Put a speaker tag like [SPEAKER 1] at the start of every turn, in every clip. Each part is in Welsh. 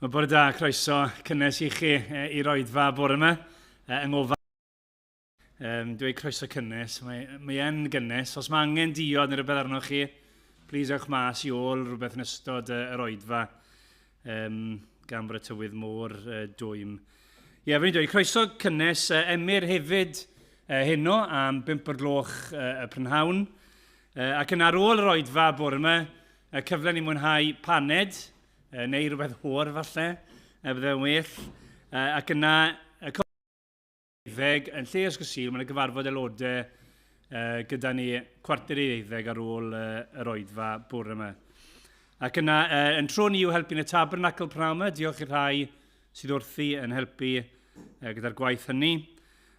[SPEAKER 1] Wel, bore da, croeso cynnes i chi i'r oedfa bore yma, yng ngofal. Dweud croeso cynnes, mae yn gynnes. Os mae angen diod neu rhywbeth arnoch chi, please ewch mas i ôl rhywbeth yn ystod yr oedfa, gan bod y tywydd mor dwym. Ie, yeah, fe'n dweud, croeso cynnes, Emyr hefyd heno am 5 o'r gloch y prynhawn. Ac yn ar ôl yr oedfa bore yma, y cyfle ni mwynhau paned, neu rhywbeth oer falle, bydde'n well. Ac yna, y ddeg, yn lle Ysgol Sul, mae'n gyfarfod aelodau gyda ni 11:45 ar ôl yr oedfa bore yma. Ac yna, yn tro ni yw helpu yn y tabernacl pnawn yma, diolch i'r rhai sydd wrthi yn helpu gyda'r gwaith hynny.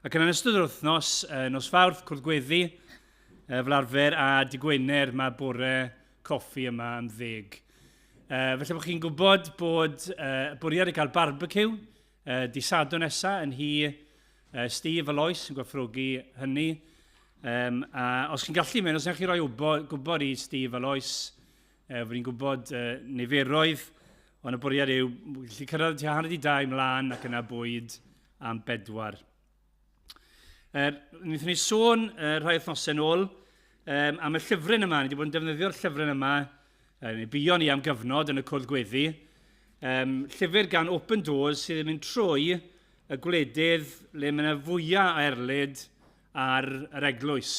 [SPEAKER 1] Ac yna yn ystod yr wythnos, nos Fawrth, cwrdd gweddi, fel arfer, a dy Gwener mae bore coffi yma am 10. Felly bod chi'n gwybod bod bwriad i gael barbecue di Sadwrn nesa yn hi Steve a Lois yn gwerthfawrogi hynny. A os chi'n gallu mynd, os wnewch chi roi gwybod i Steve a Lois, fod ni'n gwybod niferoedd, ond y bwriad yw gallu cyrraedd tua 1:30 mlaen ac yna bwyd am 4. Wnaethon ni sôn rhai wythnosau nôl am y llyfryn yma. Ni wedi bod yn defnyddio'r llyfryn yma, neu buon ni am gyfnod yn y cwrdd gweddi. Llyfr gan Open Doors sydd yn mynd trwy y gwledydd le mae yna fwyaf o erlid ar yr eglwys.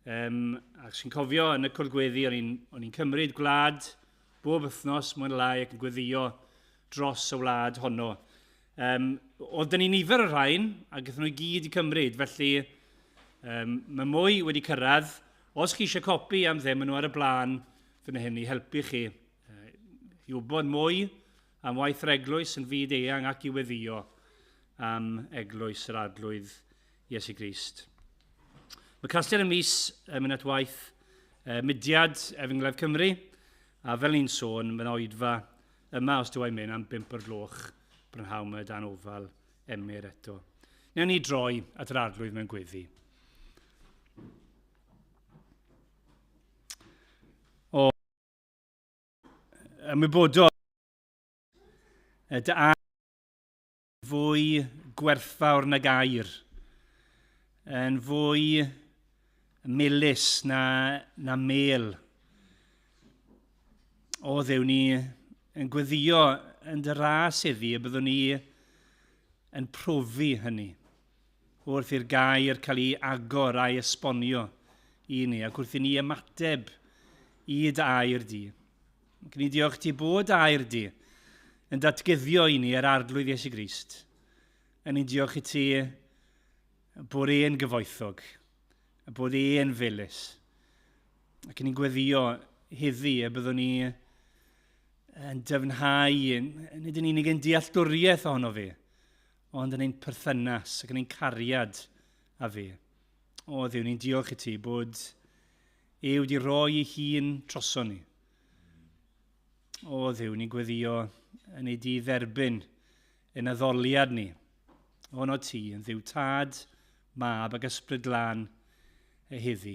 [SPEAKER 1] Ac sy'n cofio yn y cwrdd gweddi, o'n i'n cymryd gwlad bob wythnos mwy neu lai ac yn gweddio dros y wlad honno. Oedd dyn ni nifer o'r rhain, a gaethon nhw i gyd i cymryd, felly mae mwy wedi cyrraedd. Os chi eisiau copi am ddim, maen nhw ar y blaen fan hyn i helpu chi i wybod mwy am waith yr eglwys yn fyd eang ac i weddio am eglwys yr Arglwydd Iesu Grist. Mae casgliad y mis yn mynd at waith mudiad Efengylaidd Cymru, a fel ni'n sôn, mae'n oedfa yma os dw i'n mynd am 5 o'r gloch brynhawn yma dan ofal Emyr eto. Newn ni droi at yr Arglwydd mewn gweddi. O, ymwybodol dy air fwy gwerthfawr nag aur, yn fwy melys na mel. O Dduw, ni yn gweddio yn dy ras iddi y byddwn ni yn profi hynny wrth i'r gair cael ei agor a'i esbonio i ni ac wrth i ni ymateb i dy air di. Ac ni diolch ti bod air di yn datguddio i ni yr Arglwydd Iesu Grist. A ni'n diolch i ti bod e'n gyfoethog, a bod e'n felys. Ac ni'n gweddio heddi y byddwn ni yn dyfnhau, nid yn unig yn dealltwriaeth ohono fe, ond yn ein perthynas ac yn ein cariad â fe. O Dduw, ni'n diolch i ti bod e wedi rhoi ei hun troson ni. O Dduw, ni'n gweddio yn ei di dderbyn yn addoliad ni. Ono ti, yn Dduw Tad, Mab ac Ysbryd Glân y heddi.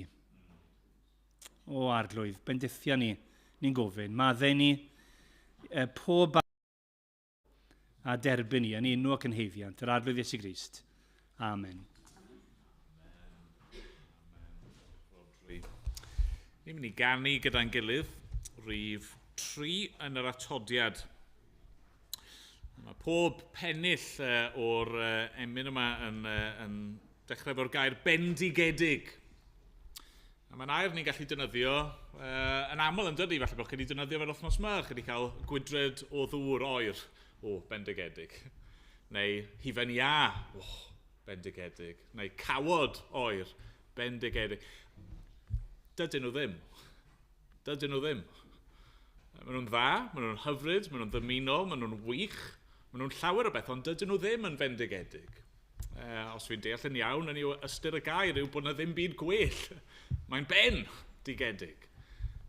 [SPEAKER 1] O Arglwydd, bendithia ni, ni'n gofyn. Maddau ni pob a derbyn ni yn enw ac yn heiddiant yr Arglwydd Iesu Grist. Amen.
[SPEAKER 2] Ni'n mynd i ganu gyda'n gilydd rhif 3 yn yr atodiad. Mae pob pennill o'r emyn yma yn dechrau efo'r gair bendigedig. A mae'n air ni'n gallu defnyddio yn aml yn dydy, falle bod chi wedi defnyddio fe'r wythnos yma, chi wedi cael gwydred o ddŵr oer, o, bendigedig. Neu hufen iâ, o, bendigedig. Neu cawod oer, bendigedig. Dydyn nhw ddim. Dydyn nhw ddim. Maen nhw'n dda, maen nhw'n hyfryd, maen nhw'n ddymunol, maen nhw'n wych, maen nhw'n llawer o beth, ond dydyn nhw ddim yn fendigedig. Os fi'n deall yn iawn, yn yw ystyr y gair yw bod yna ddim byd gwell. Mae'n ben digedig.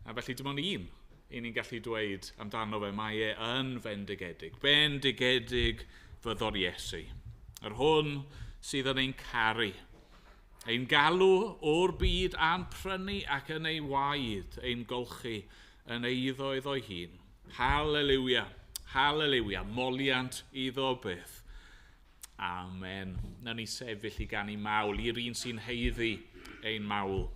[SPEAKER 2] A felly dim ond un i ni'n gallu dweud amdano fe, mae e yn fendigedig. Bendigedig fyddo'r Iesu. Yr hwn sydd yn ein caru. Ein galw o'r byd a'n prynu ac yn ei waed ein golchi yn eiddo iddo'i hun. Haleluia! Haleliwia, moliant iddo byth. Amen. Nawn ni sefyll i ganu mawl i'r un sy'n heiddi ein mawl.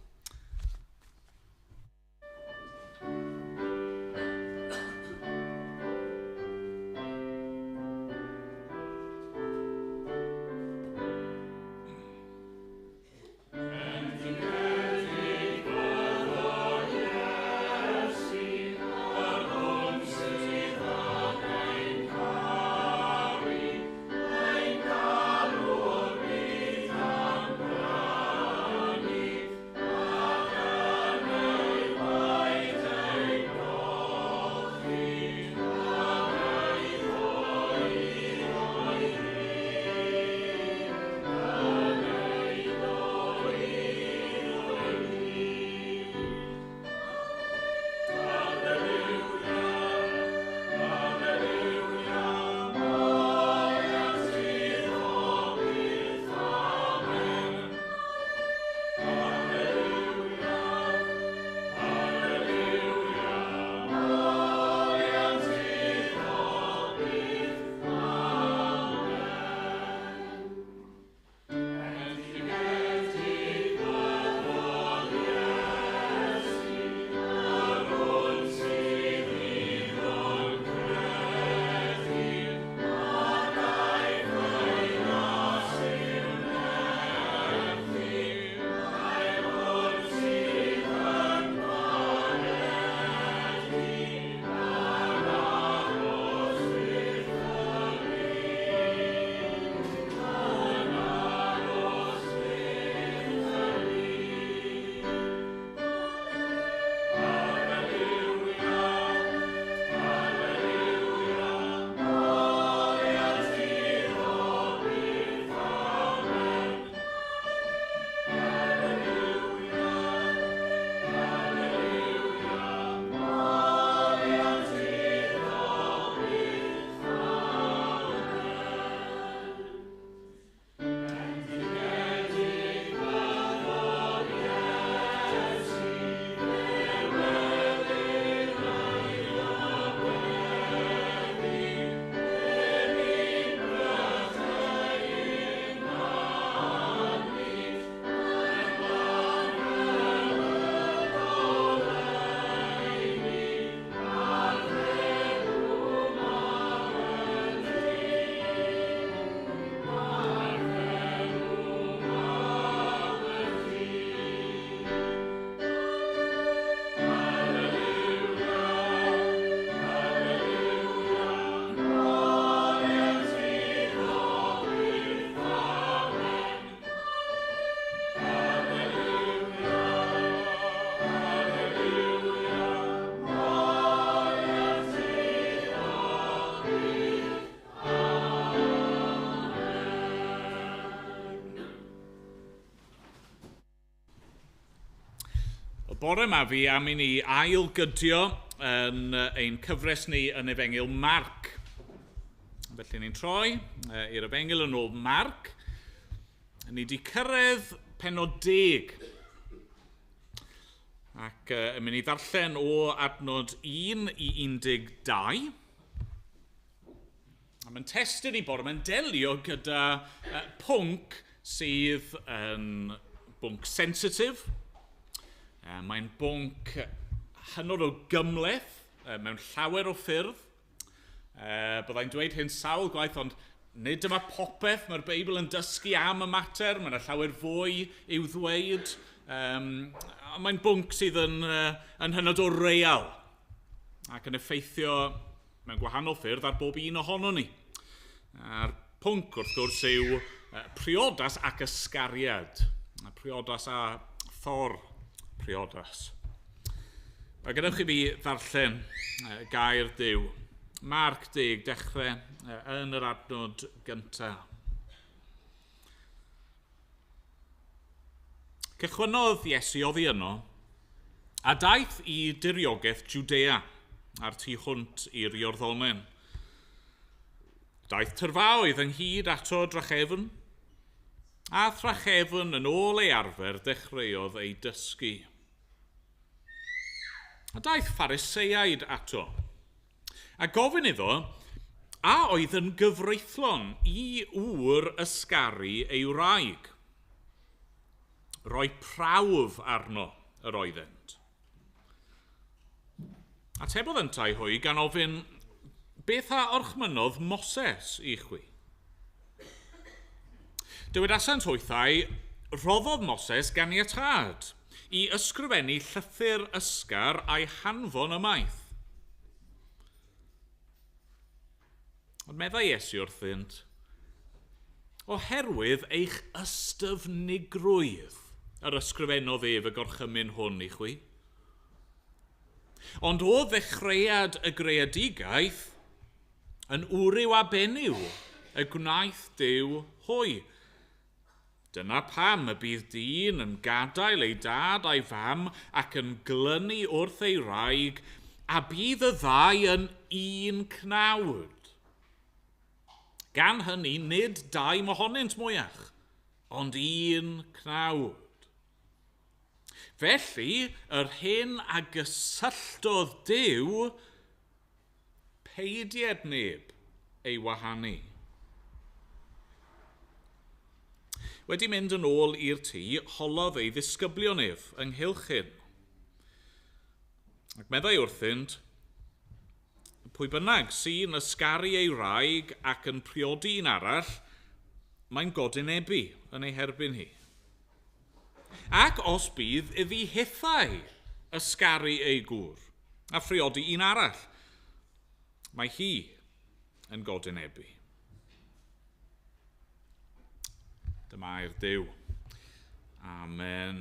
[SPEAKER 2] Bore yma fi am i ni ailgydio yn ein cyfres ni yn Efengyl Marc. Felly ni'n troi i'r Efengyl yn ôl Marc. Ni wedi cyrraedd pennod 10. Ac yn mynd i ddarllen o adnod 1 i 12. A mae'n testun i bore, mae'n delio gyda pwnc sydd yn bwnc sensitif. Mae'n bwnc hynod o gymhleth mewn llawer o ffyrdd. Byddai'n dweud hyn sawl gwaith, ond nid dyma popeth mae'r Beibl yn dysgu am y mater. Mae yna llawer fwy i'w ddweud. Mae'n bwnc sydd yn hynod o real ac yn effeithio mewn gwahanol ffyrdd ar bob un ohonon ni. A'r pwnc, wrth gwrs, yw priodas ac ysgariad. Priodas a thor priodas. A gadewch i fi ddarllen gair Duw. Marc 10, dechrau yn yr adnod gyntaf. Cychwynnodd Iesu oddi yno, a daeth i diriogaeth Jwdea a'r tu hwnt i'r Iorddonen. Daeth tyrfaoedd ynghyd ato drachefn, a thrachefn yn ôl ei arfer dechreuodd ei dysgu. A daeth Phariseiaid ato, a gofyn iddo A oedd yn gyfreithlon i ŵr ysgaru ei wraig? Roi prawf arno yr oeddent. Atebodd yntau hwy gan ofyn, Beth a orchmynnodd Moses i chwi? Dywedasant hwythau, Rhoddodd Moses ganiatâd i ysgrifennu llythyr ysgar a'i hanfon ymaith. Ond meddai Iesu wrthynt, Oherwydd eich ystyfnigrwydd yr ysgrifennodd ef y gorchymyn hwn i chwi. Ond o ddechreuad y greadigaeth, yn wryw a benyw y gwnaeth Duw hwy. Dyna pam y bydd dyn yn gadael ei dad a'i fam ac yn glynu wrth ei wraig, a bydd y ddau yn un cnawd. Gan hynny, nid dau mohonynt mwyach, ond un cnawd. Felly, yr hyn a gysylltodd Duw, Peidied neb ei wahanu. Wedi mynd yn ôl i'r tŷ, holodd ei ddisgyblion ef ynghylch hyn. Ac meddai wrthynt, Pwy bynnag sy'n ysgaru ei wraig ac yn priodi un arall, mae'n godinebu yn ei herbyn hi. Ac os bydd iddi hithau ysgaru ei gŵr, a phriodi un arall, mae hi yn godinebu. Dyma air Duw. Amen.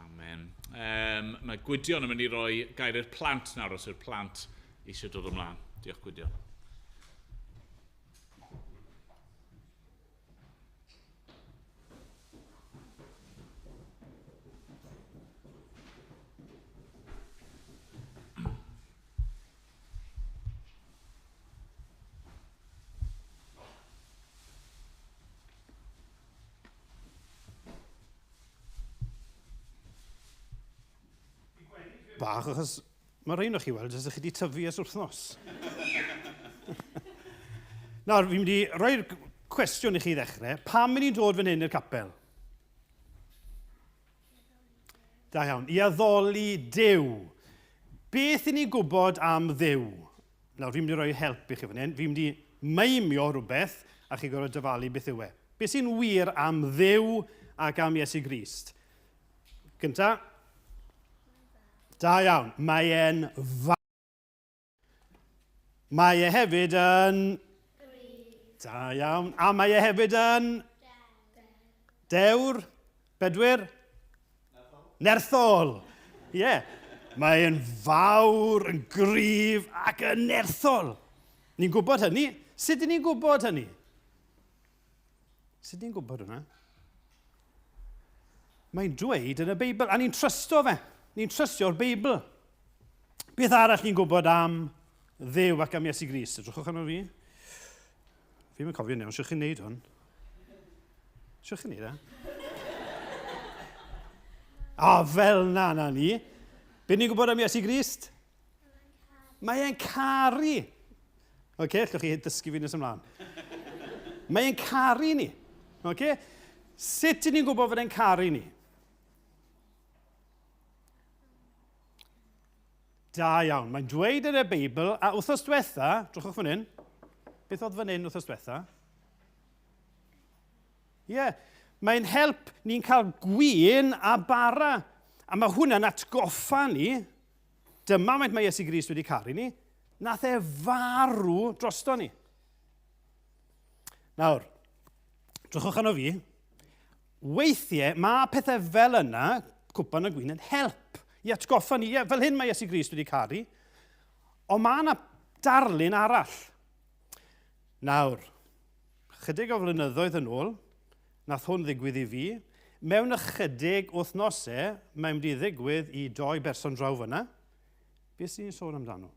[SPEAKER 2] Amen. Um, mae Gwydion yn mynd i roi gair i'r plant nawr os yw'r plant eisiau dod ymlaen. Diolch Gwydion.
[SPEAKER 3] Bach, achos mae rhain o'ch chi weld, ydych chi wedi tyfu ers wythnos. Nawr, fi'n mynd i roi'r cwestiwn i chi ddechrau. Pam mynd i'n dod fan hyn i'r capel? Da iawn. I addoli Duw. Beth i ni'n gwybod am Dduw? Nawr, fi'n mynd i roi help i chi fan hyn. Fi'n mynd i meimio rhywbeth a chi gorfod dyfalu beth yw e. Beth sy'n wir am Dduw ac am Iesu Grist? Gynta. Da iawn. Mae e'n fa. Mae e hefyd yn... Da iawn. A mae e hefyd yn... Dewr. Bedwyr. Nerthol. Ie. Yeah. Mae e'n fawr, yn gryf ac yn nerthol. Ni'n gwybod hynny. Sut ydyn ni'n gwybod hynny? Sut ni'n gwybod hwnna? Mae'n dweud yn y Beibl, a ni'n trysto fe. Ni'n trystio'r Beibl. Beth arall ni'n gwybod am Dduw ac am Iesu Grist? Edrychwch arno fi. Fi'n mynd cofio'n iawn, siwch chi'n neud hwn. Siwch chi'n neud e? A fel na na ni. Be ni'n gwybod am Iesu Grist? Mae e'n caru. Oce, okay, allwch chi dysgu fi nes ymlaen. Mae e'n caru ni. Oce? Okay? Sut ydyn ni'n gwybod fod e'n caru ni? Da iawn. Mae'n dweud yn y Beibl, a wythnos diwetha, drychwch fan hyn, beth oedd fan hyn wythnos diwetha? Ie, yeah. Mae'n help ni'n cael gwin a bara. A mae hwnna'n atgoffa ni Dyma faint mae Iesu Grist wedi caru ni. Nath e farw drosto ni. Nawr, drychwch arno fi. Weithiau, mae pethau fel yna, cwpan y gwin, yn help i atgoffa ni. Ie, fel hyn mae Iesu Grist wedi caru. Ond mae yna darlun arall. Nawr, chydig o flynyddoedd yn ôl, nath hwn ddigwydd i fi. Mewn ychydig wythnosau, mae'n mynd i ddigwydd i doi berson draw fyna. Beth sy'n sôn amdano?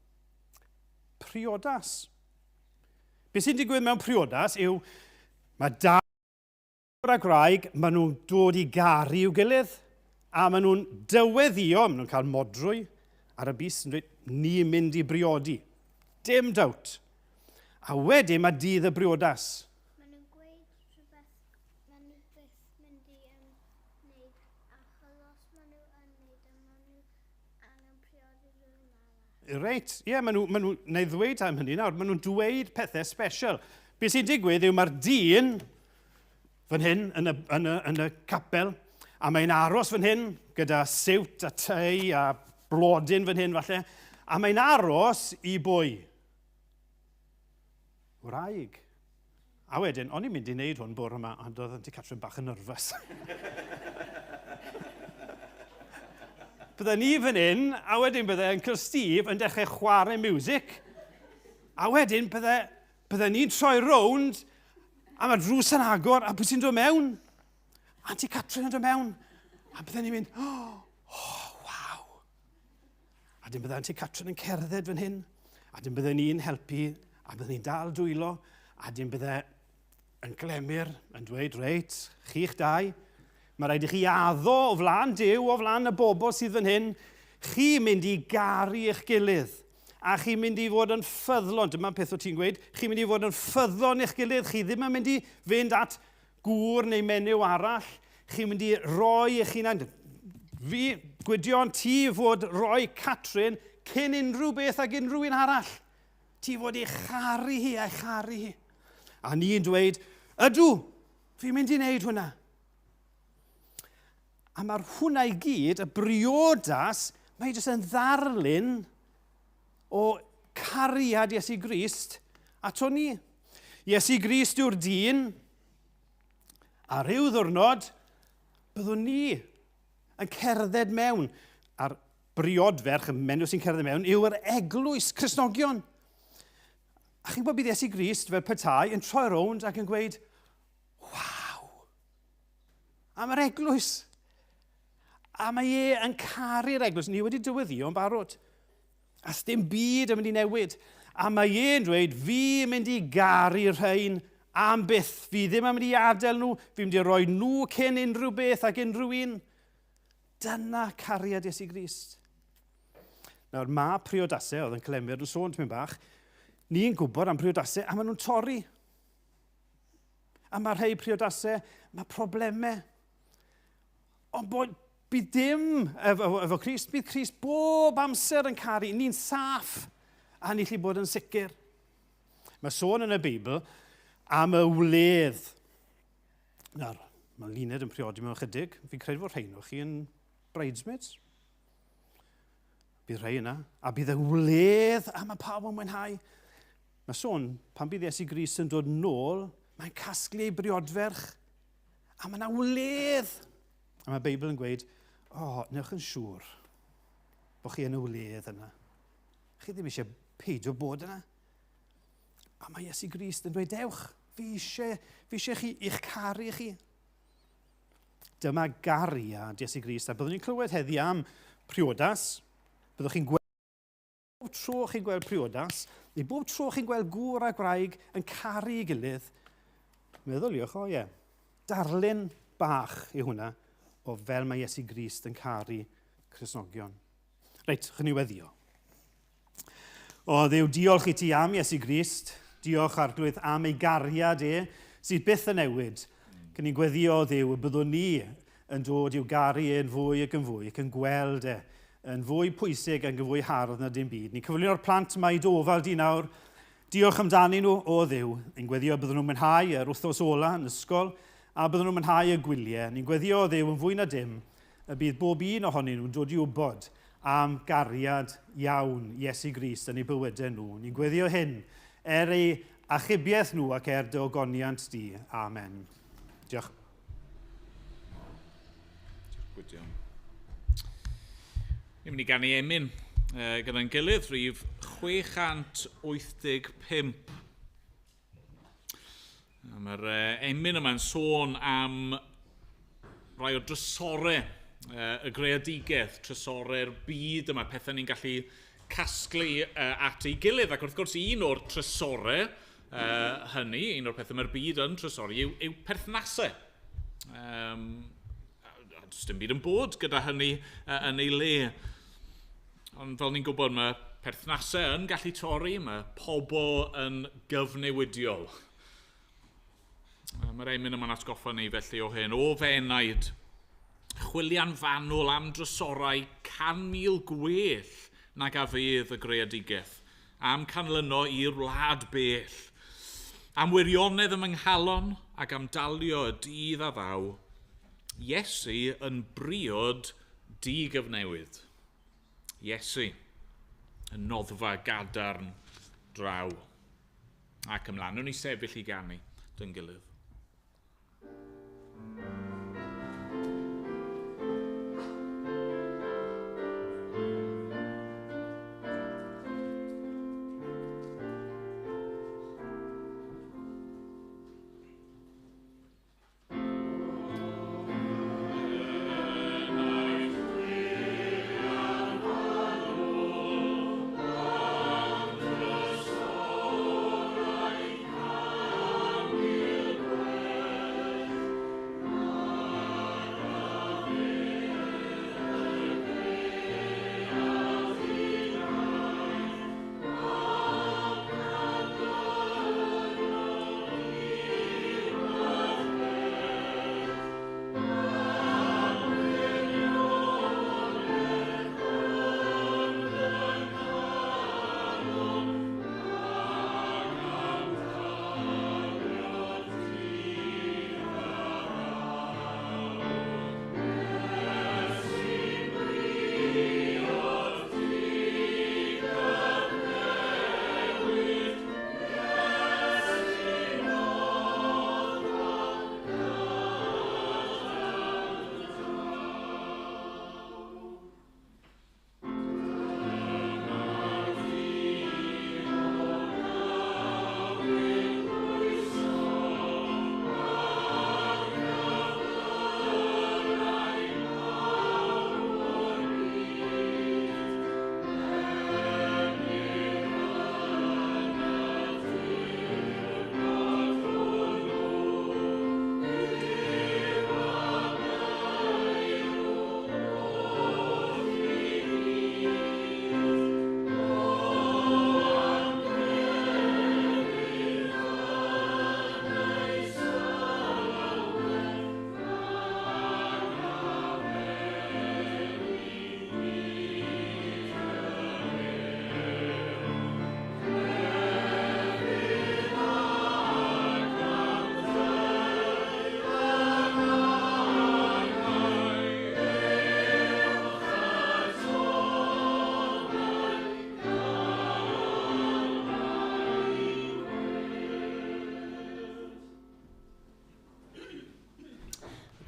[SPEAKER 3] Priodas. Beth sy'n digwydd mewn priodas yw mae da a gwraig, maen nhw'n dod i garu i'w gilydd, a maen nhw'n dyweddio, maen nhw'n cael modrwy ar y bys yn dweud, ni'n mynd i briodi. Dim doubt. A wedyn mae dydd y briodas.
[SPEAKER 4] Maen nhw'n gweud rhywbeth maen nhw byth mynd i wneud, achos os maen nhw yn wneud e, maen nhw angen priodi rhywun arall.
[SPEAKER 3] Reit, ie, yeah, maen nhw, maen nhw, neu ddweud am hynny nawr, maen nhw'n dweud pethau special. Be sy'n digwydd yw mae'r dyn fan hyn yn y capel, a mae'n aros fan hyn gyda siwt a tei a blodyn fan hyn falle, a mae'n aros i bwy? Wraig. A wedyn, o'n i'n mynd i wneud hwn bore yma, ond oedd Auntie Catrin bach yn nervous. Bydde ni fan hyn, a wedyn bydde Uncle Steve yn dechrau chwarae music. A wedyn bydde ni'n troi rownd, a mae drws yn agor, a pwy sy'n dod mewn? Auntie Catrin yn dod mewn. A bydde ni'n mynd, oh, oh, waw. A dyn bydde Auntie Catrin yn cerdded fan hyn, a dyn bydde ni'n helpu, a bydde ni'n dal dwylo, a dyn bydde yn glemur yn dweud, reit, chi'ch dau, mae rhaid i chi addo o flaen Duw, o flaen y bobl sydd fan hyn, chi mynd i garu eich gilydd, a chi'n mynd i fod yn ffyddlon, dyma peth o ti'n gweud, chi'n mynd i fod yn ffyddlon eich gilydd, chi ddim yn mynd i fynd at gŵr neu menyw arall, chi'n mynd i roi eich hunain. Fi, Gwydion, ti fod roi Catrin cyn unrhyw beth ag unrhyw un arall. Ti fod ei charu hi a'i charu hi. A ni'n dweud, ydw, fi'n mynd i wneud hwnna. A mae'r hwnna i gyd, y briodas, mae jyst yn ddarlun o cariad Iesu Grist ato ni. Iesu Grist yw'r dyn, a rhyw ddwrnod byddwn ni yn cerdded mewn, a'r briodferch, y menyw sy'n cerdded mewn, yw'r eglwys Cristnogion. A chi'n gwybod bydd Iesu Grist fel petai yn troi rownd ac yn gweud, waw, am yr eglwys. A mae e yn caru'r eglwys. Ni wedi dyweddio yn barod. A dim byd yn mynd i newid. A mae e'n dweud, fi yn mynd i garu rhain am byth. Fi ddim yn mynd i adael nhw. Fi'n mynd i roi nhw cyn unrhyw beth ac unrhyw un. Dyna cariad Iesu Grist. Nawr, mae priodasau, oedd yn clemio'r yn sôn tipyn bach, ni'n gwybod am priodasau a maen nhw'n torri. A mae rhai priodasau, mae problemau. Ond bod, bydd dim efo Crist, bydd Crist bob amser yn caru. Ni'n saff a ni'n gallu bod yn sicr. Mae sôn yn y Beibl am y wledd. Nawr, mae Luned yn priodi mewn chydig. Fi'n credu fod rhain o chi yn bridesmaids. Bydd rhai yna. A bydd y wledd, a mae pawb yn mwynhau. Mae sôn, pan bydd Iesu Grist yn dod nôl, mae'n casglu ei briodferch. A mae yna wledd. A mae Beibl yn gweud, o, oh, newch yn siŵr bod chi yn y wledd yna. Chi ddim eisiau peidio bod yna. A mae Iesu Grist yn dweud, dewch, fi eisiau chi, i'ch caru chi. Dyma gariad Iesu Grist. A byddwn ni'n clywed heddi am priodas. Byddwch chi'n gweld bob tro chi'n gweld priodas, neu bob tro chi'n gweld gŵr a gwraig yn caru ei gilydd, meddyliwch, o ie, darlun bach yw hwnna o fel mae Iesu Grist yn caru Cristnogion. Reit, chwn ni weddio. O Dduw, diolch i ti am Iesu Grist. Diolch Arglwydd am ei gariad e, sydd byth yn newid. Cyn ni'n gweddio, Dduw, y byddwn ni yn dod i'w garu e'n fwy ac yn fwy, ac yn gweld e yn fwy pwysig ac yn fwy hardd na dim byd. Ni'n cyflwyno'r plant yma i dy ofal di nawr. Diolch amdanyn nhw, o Dduw. Ni'n gweddio byddwn nhw'n mwynhau yr wythnos ola yn ysgol, a byddwn nhw'n mwynhau y gwyliau. Ni'n gweddio, o Dduw, yn fwy na dim, y bydd bob un ohonyn nhw'n dod i wybod am gariad iawn Iesu Grist yn eu bywydau nhw. Ni'n gweddio hyn er ei achubiaeth nhw ac er dy ogoniant di. Amen. Diolch.
[SPEAKER 2] Diolch Gwydion. Ni'n mynd i ganu emyn gyda'n gilydd, rhif 685. A mae'r emyn yma'n sôn am rai o drysorau y greadigaeth, trysorau'r byd yma, pethau ni'n gallu casglu at ei gilydd. Ac wrth gwrs, un o'r trysorau hynny, un o'r pethau mae'r byd yn trysori, yw perthnasau. Does dim byd yn bod gyda hynny yn ei le. Ond fel ni'n gwybod, mae perthnasau yn gallu torri, mae pobl yn gyfnewidiol. Mae'r emyn yma'n atgoffa ni felly o hyn, o fenaid, chwilian fanwl am drysorau 100,000 gwell nag a fydd y greadigaeth, am canlyno i'r wlad bell, am wirionedd ym nghalon ac am dalio y dydd a ddaw, Iesu yn briod digyfnewid. Iesu, y noddfa gadarn draw. Ac ymlaen, nhw'n i sefyll i ganu dyn gilydd.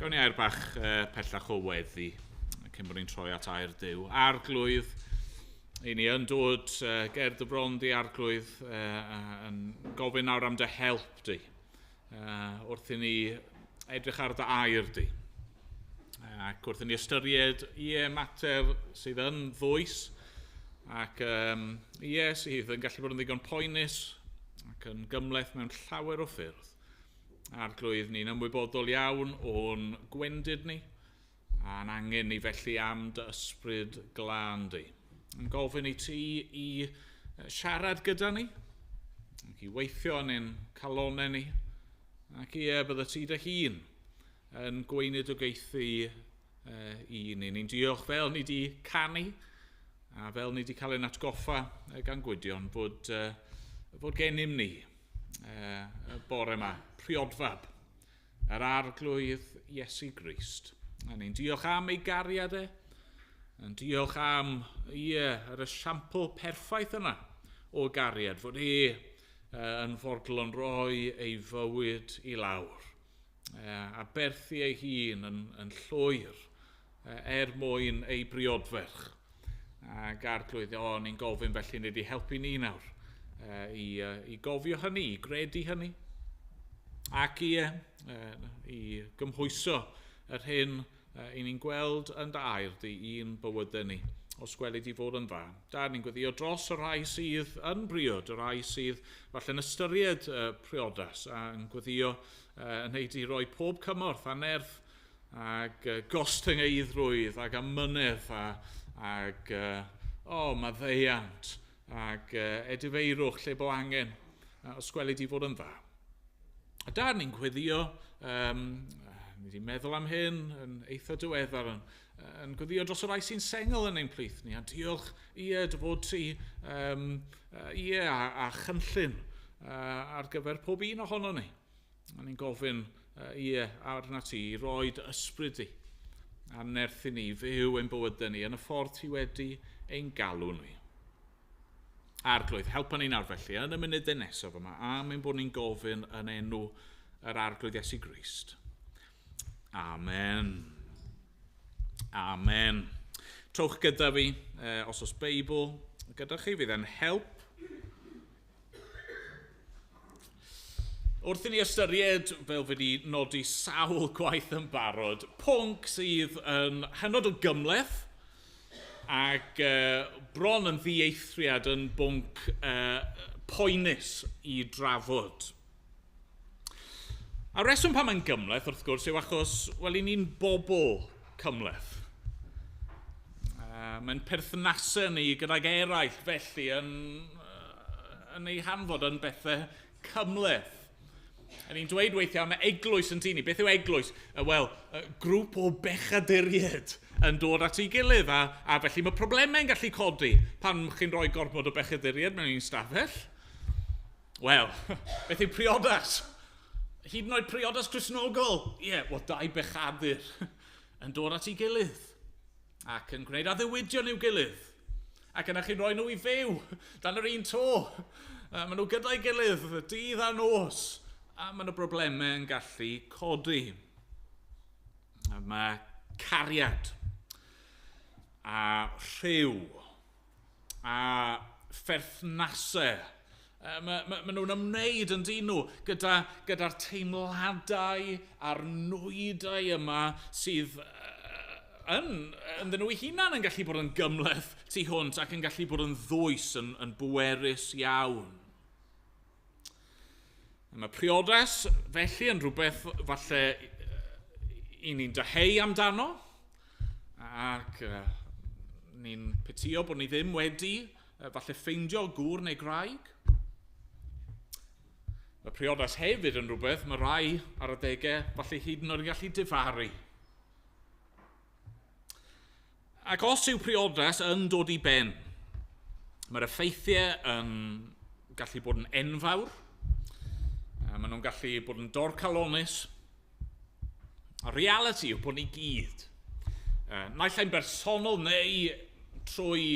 [SPEAKER 2] Gawn ni air bach pellach o weddi cyn bod ni'n troi at air Duw. Arglwydd, i ni yn dod ger dy bron di, Arglwydd, yn gofyn nawr am dy help di, wrth i ni edrych ar dy air di. Ac wrth i ni ystyried, ie, mater sydd yn ddwys, ac ie, sydd yn gallu bod yn ddigon poenus ac yn gymhleth mewn llawer o ffyrdd. Arglwydd, ni'n ymwybodol iawn o'n gwendid ni, a'n angen ni felly am dy ysbryd glân di. Yn gofyn i ti i siarad gyda ni, ac i weithio yn ein calonau ni, ac ie, bydde ti dy hun yn gweinidogaethu i ni. Ni'n diolch fel ni di canu, a fel ni di cael ein atgoffa gan Gwydion fod gennym ni y bore yma, priodfab, yr Arglwydd Iesu Grist. A ni'n diolch am ei gariad e, yn diolch am, ie, yr esiampl perffaith yna o gariad, fod e yn fodlon rhoi ei fywyd i lawr, a berthu ei hun yn llwyr er mwyn ei briodferch. Ac Arglwydd, o, ni'n gofyn felly ni wedi helpu ni nawr i gofio hynny, i gredu hynny, ac i gymhwyso yr hyn i ni'n gweld yn dy air di i'n bywydau ni, os gweli di fod yn dda. Da, ni'n gweddio dros y rhai sydd yn briod, y rhai sydd falle'n ystyried priodas, a yn gweddio yn neud i roi pob cymorth a nerth ac gostyngeiddrwydd ac amynedd ac maddeuant. Ac edifeirwch lle bo angen, os gweli di fod yn dda. A da ni'n gweddio, ni wedi meddwl am hyn yn eitha diweddar, yn gweddio dros y rai sy'n sengl yn ein plith ni, a diolch ie dy fod ti ie, a chynllun ar gyfer pob un ohono ni. A ni'n gofyn ie arna ti i roi dy ysbryd di a nerth i ni fyw ein bywydau ni yn y ffordd ti wedi ein galw ni. Arglwydd, helpa ni nawr felly yn y munudau nesaf yma, am ein bod ni'n gofyn yn enw yr Arglwydd Iesu Grist. Amen. Amen. Trowch gyda fi, os oes Beibl gyda chi, fydd e'n help. Wrth i ni ystyried, fel fi wedi nodi sawl gwaith yn barod, pwnc sydd yn hynod o gymhleth ac bron yn ddieithriad yn bwnc poenus i drafod. A reswm pam mae'n gymhleth, wrth gwrs, yw achos, wel, i ni'n bobl cymhleth. Mae'n perthnasau ni gydag eraill, felly, yn ei hanfod yn bethau cymhleth. A ni'n dweud weithiau am eglwys yn tŷ ni. Beth yw eglwys? Wel, grŵp o bechaduriaid yn dod at ei gilydd. A felly mae problemau'n gallu codi pan chi'n rhoi gormod o bechaduriaid mewn un stafell. Wel, beth yw priodas? Hyd yn oed priodas Cristnogol. Ie, yeah, wel, dau bechadur yn dod at ei gilydd ac yn gwneud addewidion i'w gilydd. Ac yna chi'n rhoi nhw i fyw dan yr un to. Maen nhw gyda'i gilydd, dydd a nos. A maen nhw broblemau yn gallu codi. Mae cariad a rhyw a pherthnasau. Mae nhw'n ymwneud yn dyn nhw gyda'r teimladau a'r nwydau yma sydd ynddyn nhw eu hunain yn gallu bod yn gymhleth tu hwnt ac yn gallu bod yn ddwys, yn bwerus iawn. Mae priodas felly yn rhywbeth falle i ni'n dyheu amdano ac ni'n petio bod ni ddim wedi falle ffeindio gŵr neu gwraig. Mae priodas hefyd yn rhywbeth mae rai ar adegau falle hyd yn oed yn gallu difaru. Ac os yw priodas yn dod i ben, mae'r effeithiau yn gallu bod yn enfawr, maen nhw'n gallu bod yn dorcalonus. A reality yw bod ni gyd, naill ai'n bersonol neu trwy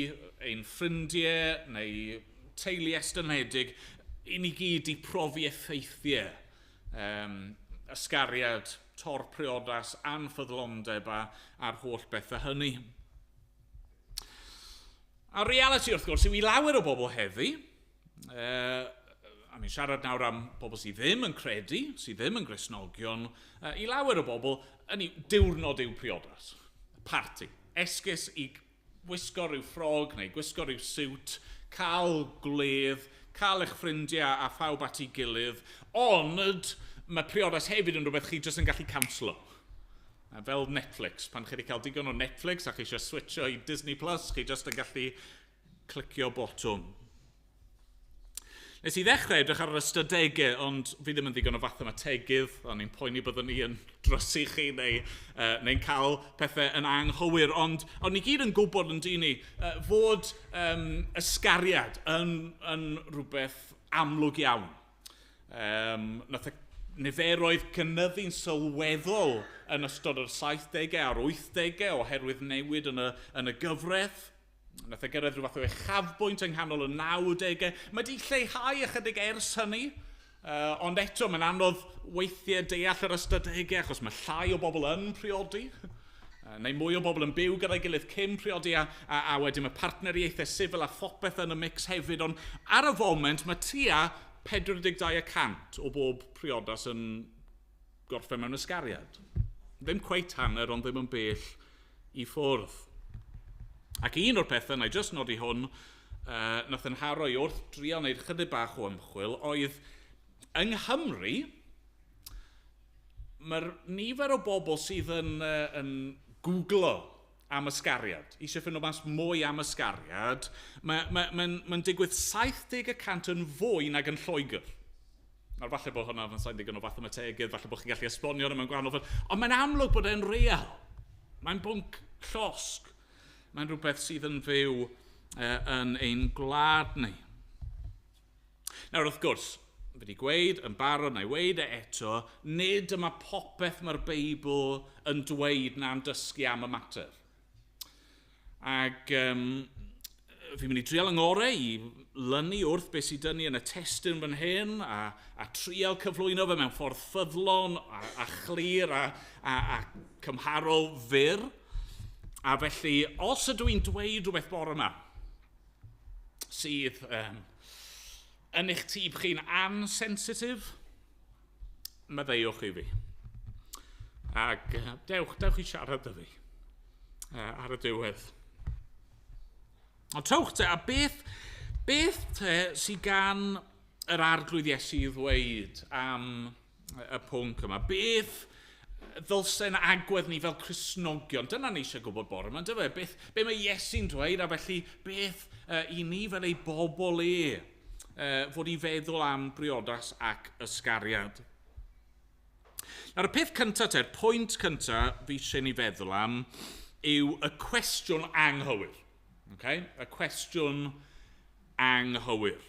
[SPEAKER 2] ein ffrindiau neu teulu estynedig, i ni gyd i profi effeithiau, ysgariad, tor priodas, anffyddlondeb a'r holl bethau hynny. A reality, wrth gwrs, yw i lawer o bobl heddi, a ni'n siarad nawr am bobl sydd ddim yn credu, sydd ddim yn Gristnogion, i lawer o bobl, yn diwrnod yw priodas, parti, esgus i wisgo rhyw ffrog neu gwisgo rhyw siwt, cael gwledd, cael eich ffrindiau a phawb at ei gilydd, ond mae priodas hefyd yn rhywbeth chi jyst yn gallu canslo. Fel Netflix, pan chi wedi cael digon o Netflix a chi eisiau switcho i Disney Plus, chi jyst yn gallu clicio botwm. Nes i ddechrau edrych ar yr ystadegau, ond fi ddim yn ddigon o fathemategydd, o'n i'n poeni byddwn ni yn drysu chi neu'n cael pethau yn anghywir, ond ni gyd yn gwybod yn dyn ni fod ysgariad yn rhywbeth amlwg iawn. Nath y niferoedd cynyddu'n sylweddol yn ystod yr 70au a'r 80au oherwydd newid yn y gyfraith. Nath e gyrraedd rhyw fath o uchafbwynt yng nghanol y 90au. Mae wedi lleihau ychydig ers hynny, ond eto mae'n anodd weithiau deall yr ystadegau achos mae llai o bobl yn priodi, neu mwy o bobl yn byw gyda'i gilydd cyn priodi, a wedyn mae partneriaethau sifil a phopeth yn y mix hefyd, ond ar y foment mae tua 42% o bob priodas yn gorffen mewn ysgariad. Ddim cweit hanner, ond ddim yn bell i ffwrdd. Ac un o'r pethau, na i jyst nodi hwn, nath yn haro i wrth drio wneud chydig bach o ymchwil, oedd yng Nghymru, mae'r nifer o bobl sydd yn googlo am ysgariad, eisiau ffindo mas mwy am ysgariad, mae'n mae, mae, mae digwydd 70% yn fwy nag yn Lloegr. Nawr, falle bod hwnna yn sain digon o fathemategydd, falle bod chi'n gallu esbonio hwnna mewn gwahanol ffordd, ond mae'n amlwg bod e'n real. Mae'n bwnc llosg. Mae'n rhywbeth sydd yn fyw yn ein gwlad ni. Nawr, wrth gwrs, fi wedi gweud yn barod, na i weud e eto, nid yma popeth mae'r Beibl yn dweud na'n dysgu am y mater. Ac fi'n mynd i drial yng ngorau i lynu wrth beth sydd dynnu yn y testun fan hyn a, a trial cyflwyno fe mewn ffordd ffyddlon a, a chlir a, a, a cymharol fyr. A felly, os ydw i'n dweud rhywbeth bore yma sydd yn eich tîb chi'n ansensitif, maddeuwch i fi. Ac dewch, dewch i siarad â fi ar y diwedd. Ond trowch te, a beth, beth te sydd gan yr arglwydd Iesu i ddweud am y pwnc yma? Beth ddylse'n agwedd ni fel Cristnogion? Dyna ni eisiau gwybod bore yma, dyfe? Beth, be mae Iesu'n dweud, a felly beth i ni fel ei bobl e fod i feddwl am briodas ac ysgariad? Nawr, y peth cyntaf te'r pwynt cyntaf fi eisiau ni feddwl am yw y cwestiwn anghywir. Okay? Y cwestiwn anghywir.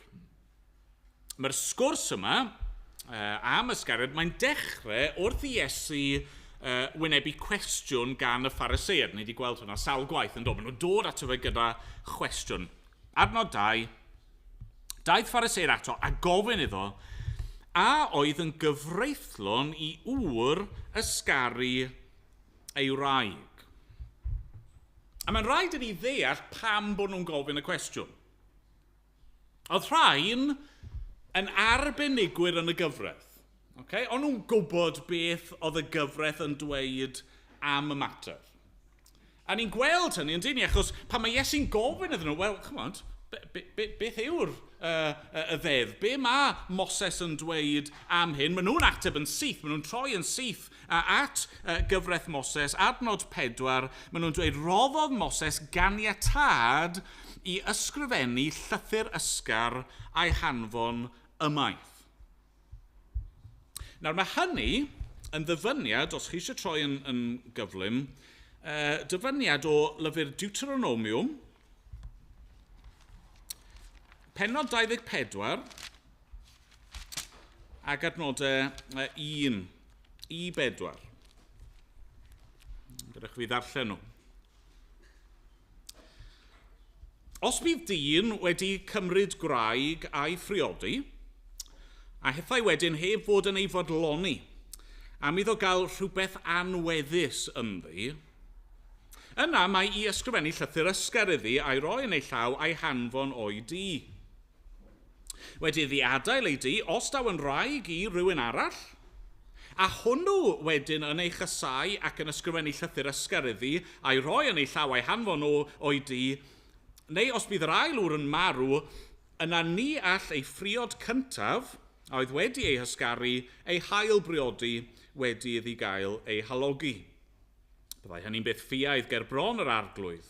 [SPEAKER 2] Mae'r sgwrs yma am ysgariad, mae'n dechrau wrth i Iesu wynebu cwestiwn gan y Phariseaid. Ni wedi gweld hwnna sawl gwaith yn dod. Maen nhw'n dod ato fe gyda chwestiwn. Adnod 2, daeth Phariseaid ato a gofyn iddo, a oedd yn gyfreithlon i ŵr ysgaru ei wraig? A mae'n rhaid i ni ddeall pam bod nhw'n gofyn y cwestiwn. Oedd rhain yn arbenigwyr yn y gyfraith. Okay? O'n nhw'n gwybod beth oedd y gyfraith yn dweud am y mater. A ni'n gweld hynny yn dyn ni, achos pan mae Iesu'n gofyn iddyn nhw, wel, chymod, be, be, be, beth yw'r y ddeddf? Be mae Moses yn dweud am hyn? Maen nhw'n ateb yn syth, maen nhw'n troi yn syth at gyfraith Moses, adnod 4, maen nhw'n dweud, roddodd Moses ganiatâd i ysgrifennu llythyr ysgar a'i hanfon ymaith. Nawr mae hynny yn ddyfyniad, os chi eisiau troi yn, yn gyflym, dyfyniad o lyfr Deuteronomium, pennod 24, ac adnodau 1 i 4. Gadewch fi ddarllen nhw. Os bydd dyn wedi cymryd gwraig a'i phriodi, a hithau wedyn heb fod yn ei fodloni, am iddo gael rhywbeth anweddus ynddi, yna mae i ysgrifennu llythyr ysgar iddi a'i roi yn ei llaw a'i hanfon o'i dŷ. Wedi iddi adael ei dŷ, os daw yn wraig i rywun arall, a hwnnw wedyn yn ei chasau ac yn ysgrifennu llythyr ysgar iddi, a'i roi yn ei llaw a'i hanfon o o'i dŷ, neu os bydd yr ail ŵr yn marw, yna ni all ei phriod cyntaf, a oedd wedi ei hysgaru, ei hail briodi wedi iddi gael ei halogi. Byddai hynny'n beth ffiaidd ger bron yr arglwydd,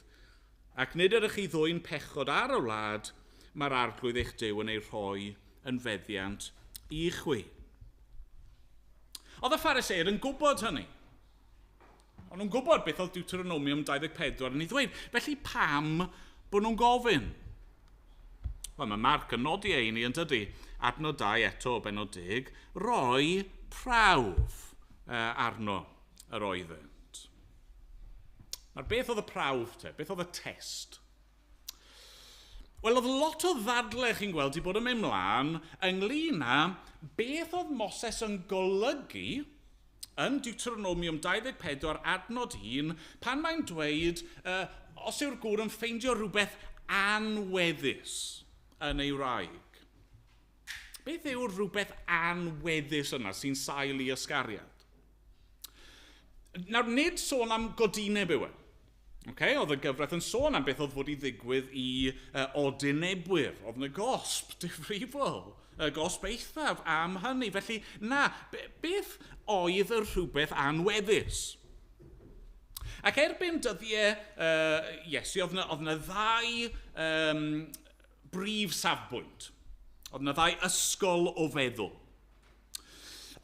[SPEAKER 2] ac nid ydych chi ddwyn pechod ar y wlad, mae'r arglwydd eich Duw yn ei rhoi yn feddiant i chwi. Oedd y Phariseaid yn gwybod hynny. O'n nhw'n gwybod beth oedd Deuteronomium 24 yn ei ddweud. Felly pam bod nhw'n gofyn? Wel, mae Mark yn nodi ei ni yn dydy. Adnod 2 eto o bennod 10, roi prawf arno yr oeddynt. Nawr, beth oedd y prawf te? Beth oedd y test? Wel, oedd lot o ddadle chi'n gweld i bod yn mynd mlaen ynglyn â beth oedd Moses yn golygu yn Deuteronomium 24 adnod 1 pan mae'n dweud os yw'r gŵr yn ffeindio rhywbeth anweddus yn ei wraig. Beth yw'r rhywbeth anweddus yna sy'n sail i ysgariad? Nawr, nid sôn am godineb yw e. Okay? Oedd y gyfraith yn sôn am beth oedd fod i ddigwydd i odinebwyr. Oedd yna gosb difrifol, y gosb eithaf am hynny. Felly, na, beth oedd y rhywbeth anweddus? Ac erbyn dyddiau Iesu, oedd yna, oedd yna ddau brif safbwynt. Oedd yna ddau ysgol o feddwl.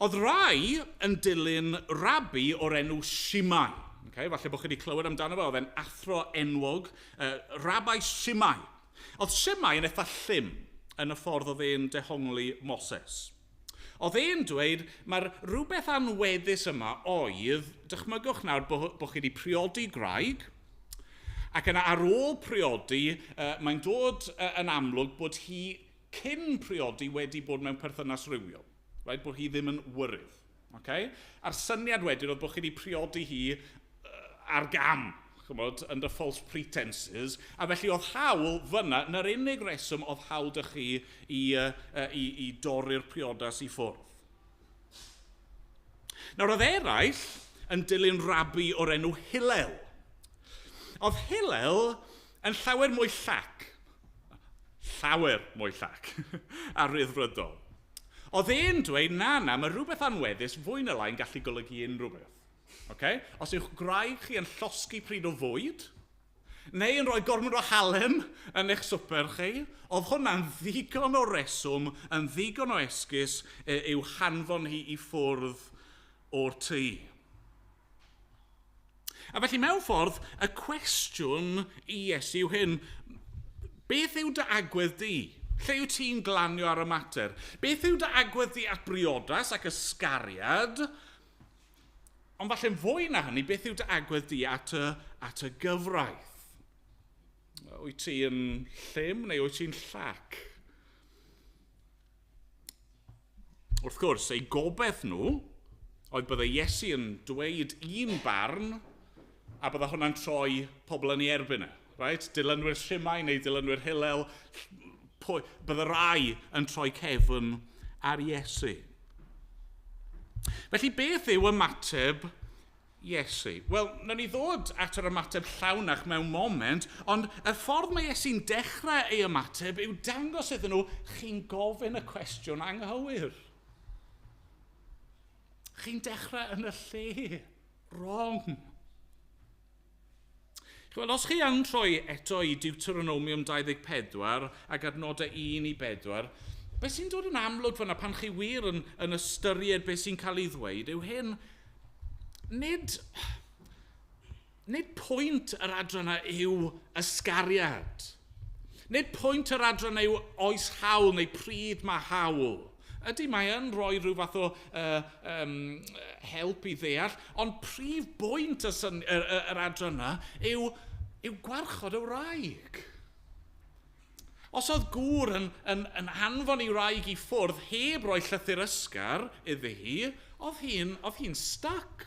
[SPEAKER 2] Oedd rai yn dilyn rabi o'r enw Shimai. Okay, falle bod chi wedi clywed amdano fe, oedd e'n athro enwog, Rabbi Shimai. Oedd Shimai yn eitha llym yn y ffordd oedd e'n dehongli Moses. Oedd e'n dweud, mae'r rhywbeth anweddus yma oedd, dychmygwch nawr bod bo chi wedi priodi gwraig, ac yna ar ôl priodi, mae'n dod yn amlwg bod hi cyn priodi wedi bod mewn perthynas rywiol. Right? Bod hi ddim yn wyrydd. Okay? A'r syniad wedyn oedd bod chi wedi priodi hi ar gam, chymod, under false pretenses, a felly oedd hawl fyna, na'r unig reswm oedd hawl dych chi i, i, i dorri'r priodas i ffwrdd. Nawr oedd eraill yn dilyn rabi o'r enw Hillel. Oedd Hillel yn llawer mwy llac, llawer mwy llac, a ryddfrydol. Oedd e'n dweud, na, na, mae rhywbeth anweddus fwy na lai'n gallu golygu unrhyw beth. Okay? Os yw'ch gwraig chi yn llosgi pryd o fwyd, neu yn rhoi gormod o halen yn eich swper chi, oedd hwnna'n ddigon o reswm, yn ddigon o esgus i'w hanfon hi i ffwrdd o'r tŷ. A felly mewn ffordd, y cwestiwn i Iesu yw hyn, beth yw dy agwedd di? Lle yw ti'n glanio ar y mater? Beth yw dy agwedd di at briodas ac ysgariad? Ond falle'n fwy na hynny, beth yw dy agwedd di at y, at y gyfraith? Wyt ti yn llym neu wyt ti'n llac? Wrth gwrs, eu gobeith nhw oedd bydde Iesu yn dweud un barn a bydde hwnna'n troi pobl yn ei erbyn e. Right? Dilynwyr Shimai neu dilynwyr Hillel, pwy, bydde rai yn troi cefn ar Iesu. Felly beth yw ymateb Iesu? Wel, nawn ni ddod at yr ymateb llawnach mewn moment, ond y ffordd mae Iesu'n dechrau ei ymateb yw dangos iddyn nhw, chi'n gofyn y cwestiwn anghywir. Chi'n dechrau yn y lle wrong. Chymod, os chi yn troi eto i Deuteronomium 24 ac adnodau 1 i 4, beth sy'n dod yn amlwg fyna pan chi wir yn, yn ystyried beth sy'n cael ei ddweud yw hyn, nid, nid pwynt yr adran yna yw ysgariad. Nid pwynt yr adran yw oes hawl neu pryd mae hawl. Ydy, mae yn rhoi rhyw fath o um, help i ddeall, ond prif bwynt y, syn, yr, yr, yr adran yna yw, yw gwarchod y wraig. Os oedd gŵr yn, yn, yn anfon ei wraig i ffwrdd heb roi llythyr ysgar iddi hi, oedd hi'n, oedd hi'n stuck.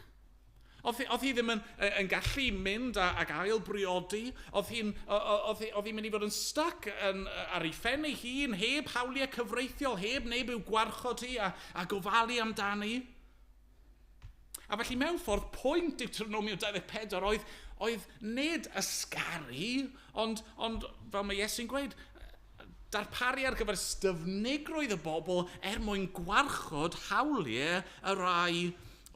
[SPEAKER 2] Oedd, oedd hi ddim yn, yn gallu mynd a, ac ail briodi. Oedd hi'n oedd hi, oedd hi'n mynd i fod yn stuck yn, ar ei phen ei hun, heb hawliau cyfreithiol, heb neb i'w gwarchod hi a, a gofalu amdani. A felly mewn ffordd, pwynt Deuteronomium 24 oedd, oedd nid ysgaru, ond, ond fel mae Iesu'n gweud, darparu ar gyfer styfnigrwydd y bobl er mwyn gwarchod hawliau y rai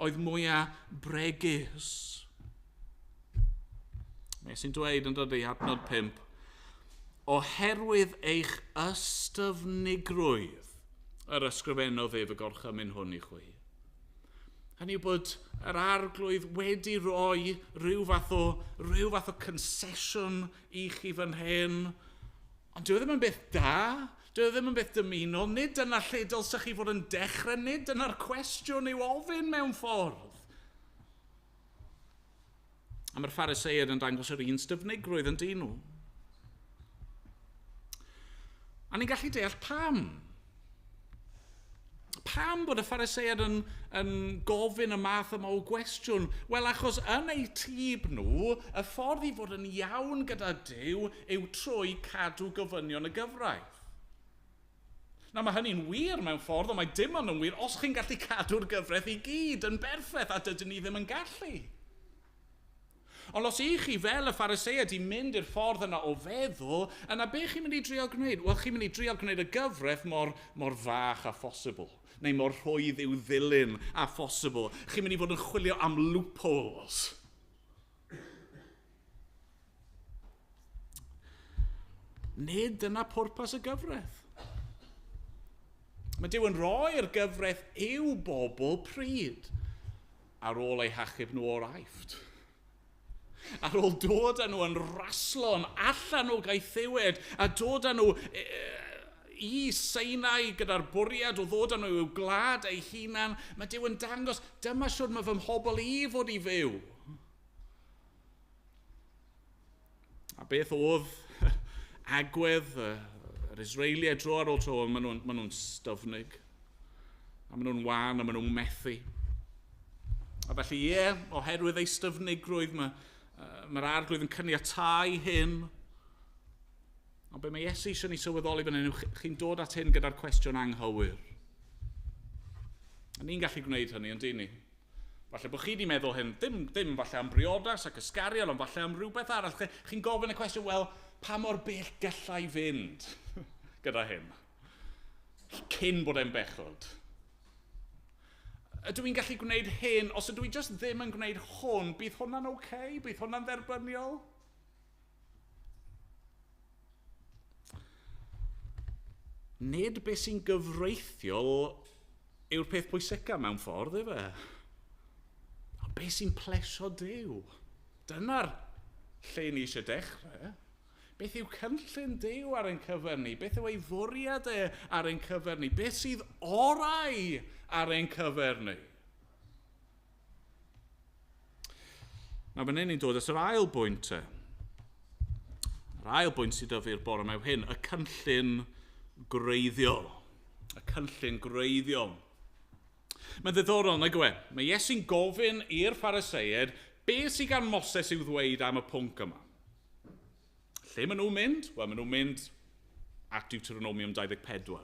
[SPEAKER 2] oedd mwyaf bregus. Mae Iesu'n dweud yn dod i adnod 5, oherwydd eich ystyfnigrwydd yr ysgrifennodd ef y gorchymyn hwn i chwi. Hynny yw bod yr arglwydd wedi rhoi rhyw fath o, rhyw fath o concession i chi fan hyn. Ond dyw e ddim yn beth da, dyw e ddim yn beth dymunol, nid dyna lle dylsech chi fod yn dechrau, nid dyna'r cwestiwn i'w ofyn mewn ffordd. A mae'r Phariseaid yn dangos yr un styfnigrwydd yn dyn nhw. A ni'n gallu deall pam. Pam bod y Phariseaid yn, yn gofyn y math yma o gwestiwn? Wel, achos yn eu tîb nhw, y ffordd i fod yn iawn gyda Duw yw trwy cadw gofynion y gyfraith. Nawr, mae hynny'n wir mewn ffordd, ond mae dim ond yn wir os chi'n gallu cadw'r gyfraith i gyd yn berffaith, a dydyn ni ddim yn gallu. Ond os ych chi fel y Phariseaid i mynd i'r ffordd yna o feddwl, yna be chi'n mynd i drio gwneud? Wel, chi'n mynd i drio gwneud y gyfraith mor, mor fach a phosibl, neu mor rhwydd i'w ddilyn a phosibl. Chi'n mynd i fod yn chwilio am loopholes. Nid dyna pwrpas y gyfraith. Mae Duw yn rhoi'r gyfraith i'w bobl pryd ar ôl eu hachub nhw o'r Aifft. Ar ôl dod â nhw yn raslon allan o gaethiwed a dod â nhw i Sinai gyda'r bwriad o ddod â nhw i'w gwlad eu hunan, mae Duw yn dangos, dyma siwr mae fy mhobl i fod i fyw. A beth oedd agwedd yr Israeliaid dro ar ôl tro, maen nhw'n ma nhw styfnig, a maen nhw'n wan, a maen nhw'n methu. A felly, ie, oherwydd ei styfnigrwydd, mae'r ma arglwydd yn caniatau hyn. Ond be mae Iesu eisiau ni sylweddoli fan hyn yw chi'n dod at hyn gyda'r cwestiwn anghywir. A ni'n gallu gwneud hynny, yn dyn ni? Falle bod chi wedi meddwl hyn, ddim, ddim falle am briodas ac ysgarion, ond falle am rhywbeth arall. Chi'n gofyn y cwestiwn, wel, pa mor bell gallai fynd gyda hyn? Cyn bod e'n bechod. Ydw i'n gallu gwneud hyn? Os ydw i just ddim yn gwneud hwn, bydd hwnna'n oce? Okay? Bydd hwnna'n dderbyniol? Nid beth sy'n gyfreithiol yw'r peth pwysica mewn ffordd, efe? Ond beth sy'n plesio Duw? Dyna'r lle ni eisiau dechrau. Beth yw cynllun Duw ar ein cyfer ni? Beth yw ei fwriad e ar ein cyfer ni? Beth sydd orau ar ein cyfer ni? Nawr, fan hyn ni'n dod at yr ail bwynt e. Yr ail bwynt sydd 'da fi'r bore yma yw hyn, y cynllun gwreiddiol. Y cynllun gwreiddiol. Mae'n ddiddorol, nag yw e? Mae Iesu'n gofyn i'r Phariseiaid beth sydd gan Moses i'w ddweud am y pwnc yma. Lle maen nhw'n mynd? Wel, maen nhw'n mynd at Deuteronomium 24.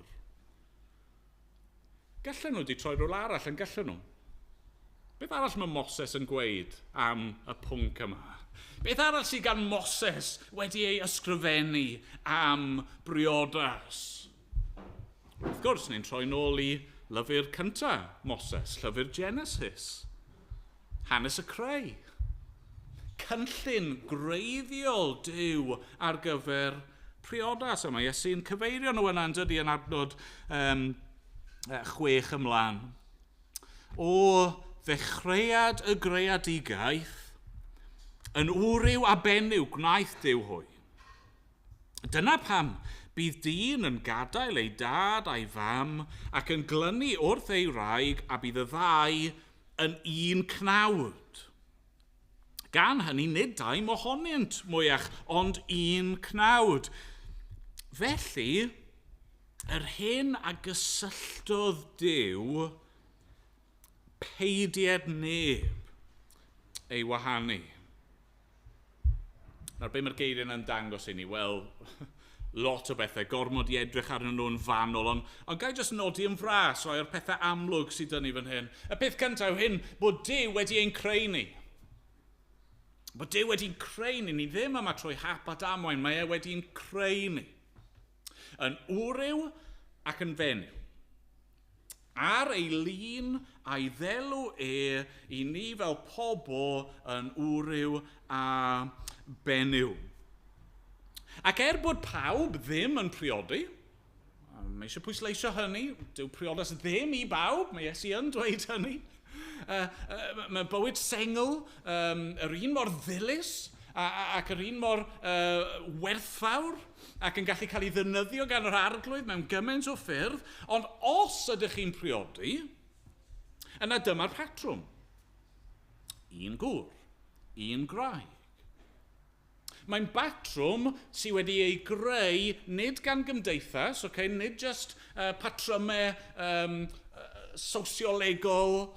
[SPEAKER 2] Gallen nhw wedi troi rhywle arall, yn gallen nhw? Beth arall mae Moses yn gweud am y pwnc yma? Beth arall sydd gan Moses wedi ei ysgrifennu am briodas? Wrth gwrs, ni'n troi nôl i lyfr cyntaf Moses, llyfr Genesis. Hanes y creu. Cynllun gwreiddiol Duw ar gyfer priodas. A mae Iesu'n cyfeirio nhw yna yn dydy yn adnod um, 6 ymlaen. O ddechreuad y greadigaeth, yn wryw a benyw gwnaeth Duw hwy. Dyna pam bydd dyn yn gadael ei dad a'i fam ac yn glynu wrth ei wraig a bydd y ddau yn un cnawd. Gan hynny, nid dau mohonynt mwyach, ond un cnawd. Felly, yr hyn a gysylltodd Duw, peidied neb ei wahanu. Nawr, be mae'r geiriau yna'n dangos i ni? Wel, lot o bethau, gormod i edrych arnyn nhw'n fanwl, ond, ond gai jyst nodi yn fras rhai o'r pethau amlwg sydd dyn ni fan hyn. Y peth cyntaf yw hyn, bod Duw wedi ein creu ni. Bod Duw wedi'n creu ni, ni ddim yma trwy hap a damwain, mae e wedi'n creu ni. Yn wryw ac yn fenyw. Ar ei lun a'i ddelw e i ni fel pobl yn wryw a benyw. Ac er bod pawb ddim yn priodi, mae eisiau pwysleisio hynny, dyw priodas ddim i bawb, mae Iesu yn dweud hynny. Mae bywyd sengl yr un mor ddilys ac yr un mor werthfawr ac yn gallu cael ei ddefnyddio gan yr arglwydd mewn gymaint o ffyrdd, ond os ydych chi'n priodi, yna dyma'r patrwm. Un gŵr, un gwraig. Mae'n batrwm sydd wedi ei greu nid gan gymdeithas, okay, nid just patrymau sosiolegol,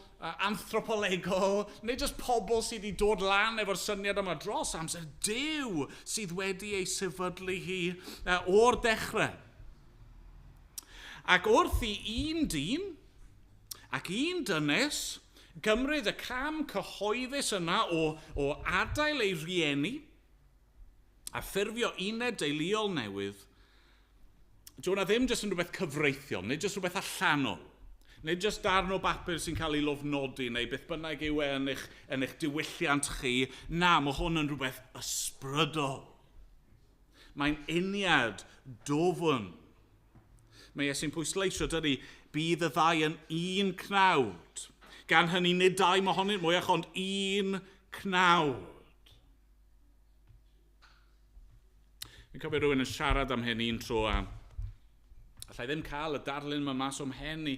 [SPEAKER 2] anthropolegol, nid just pobl sydd wedi dod lan efo'r syniad yma dros amser. Duw sydd wedi ei sefydlu hi o'r dechrau. Ac wrth i un dyn ac un dynes gymryd y cam cyhoeddus yna o, o adael ei rieni a ffurfio uned deuluol newydd, dyw hwnna ddim jyst yn rhywbeth cyfreithiol, nid jyst rhywbeth allanol, nid jyst darn o bapur sy'n cael ei lofnodi neu beth bynnag yw e yn eich, yn eich diwylliant chi. Na, mae hwn yn rhywbeth ysbrydol. Mae'n uniad dwfn. Mae Iesu'n pwysleisio, dydy, bydd y ddau yn un cnawd. Gan hynny, nid dau mohonynt mwyach, ond un cnawd. Fi'n cofio rhywun yn siarad am hyn un tro a allai ddim cael y darlun yma mas o'm mhen i.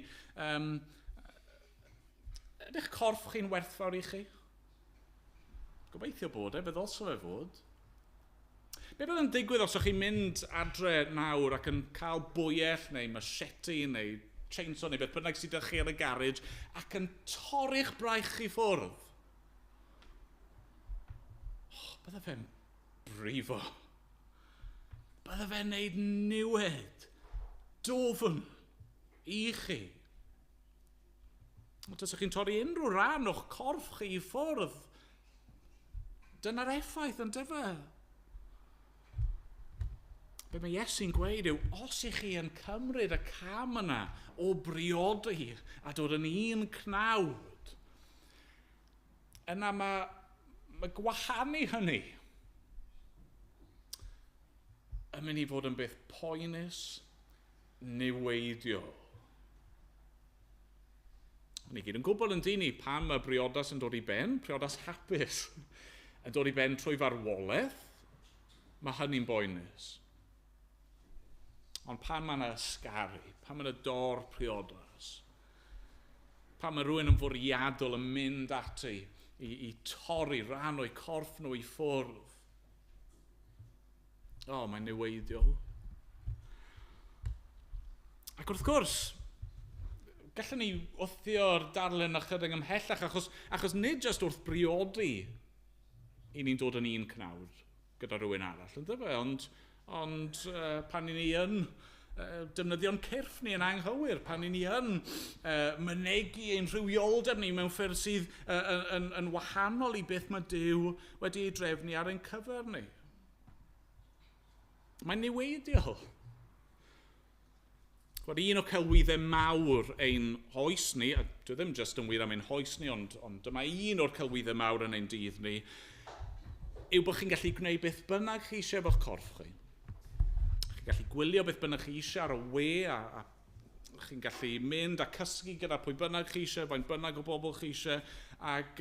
[SPEAKER 2] Ydych corff chi'n werthfawr i chi? Gobeithio bod e, fe ddylse fe fod. Be bydd yn digwydd os ydych chi'n mynd adre nawr ac yn cael bwyell neu machete neu chainsaw neu beth bynnag sydd â chi yn y garej ac yn torri'ch braich chi ffwrdd? Oh, bydde fe'n brifo. Bydde fe'n neud niwed dwfn i chi. Ond os ydych chi'n torri unrhyw ran o'ch corff chi i ffwrdd, dyna'r effaith yn dyfe. Be mae Iesu'n gweud yw, os ych chi yn cymryd y cam yna o briodi a dod yn un cnawd, yna mae gwahanu hynny yn mynd i fod yn beth poenus, niweidiol. Ni gyd yn gwybod yn dyn ni pam mae briodas yn dod i ben, priodas hapus, yn dod i ben trwy farwolaeth, mae hynny'n boenus. Ond pan mae yna ysgaru, pan mae yna dor priodas, pan mae rhywun yn fwriadol yn mynd ati i torri rhan o'i corff nhw i ffwrdd, o, mae'n niweidiol. Ac wrth gwrs, gallwn ni wthio'r darlun ychydig ymhellach, achos nid jyst wrth briodi i ni'n dod yn un cnawd gyda rhywun arall, ynddo fe? Ond pan i ni yn defnyddio'n cyrff ni yn anghywir, pan i ni yn mynegi ein rhywioldeb ni mewn ffyrdd sydd yn wahanol i beth mae Duw wedi ei drefnu ar ein cyfer ni. Mae'n niweidiol. Wel, un o celwyddau mawr ein hoes ni, a dwi ddim jyst yn wir am ein hoes ni, ond dyma un o'r celwyddau mawr yn ein dydd ni, yw bod chi'n gallu gwneud beth bynnag chi eisiau efo'ch corff chi. Chi'n gallu gwylio beth bynnag chi eisiau ar y we, a chi'n gallu mynd a cysgu gyda pwy bynnag chi eisiau, faint bynnag o bobl chi eisiau, ac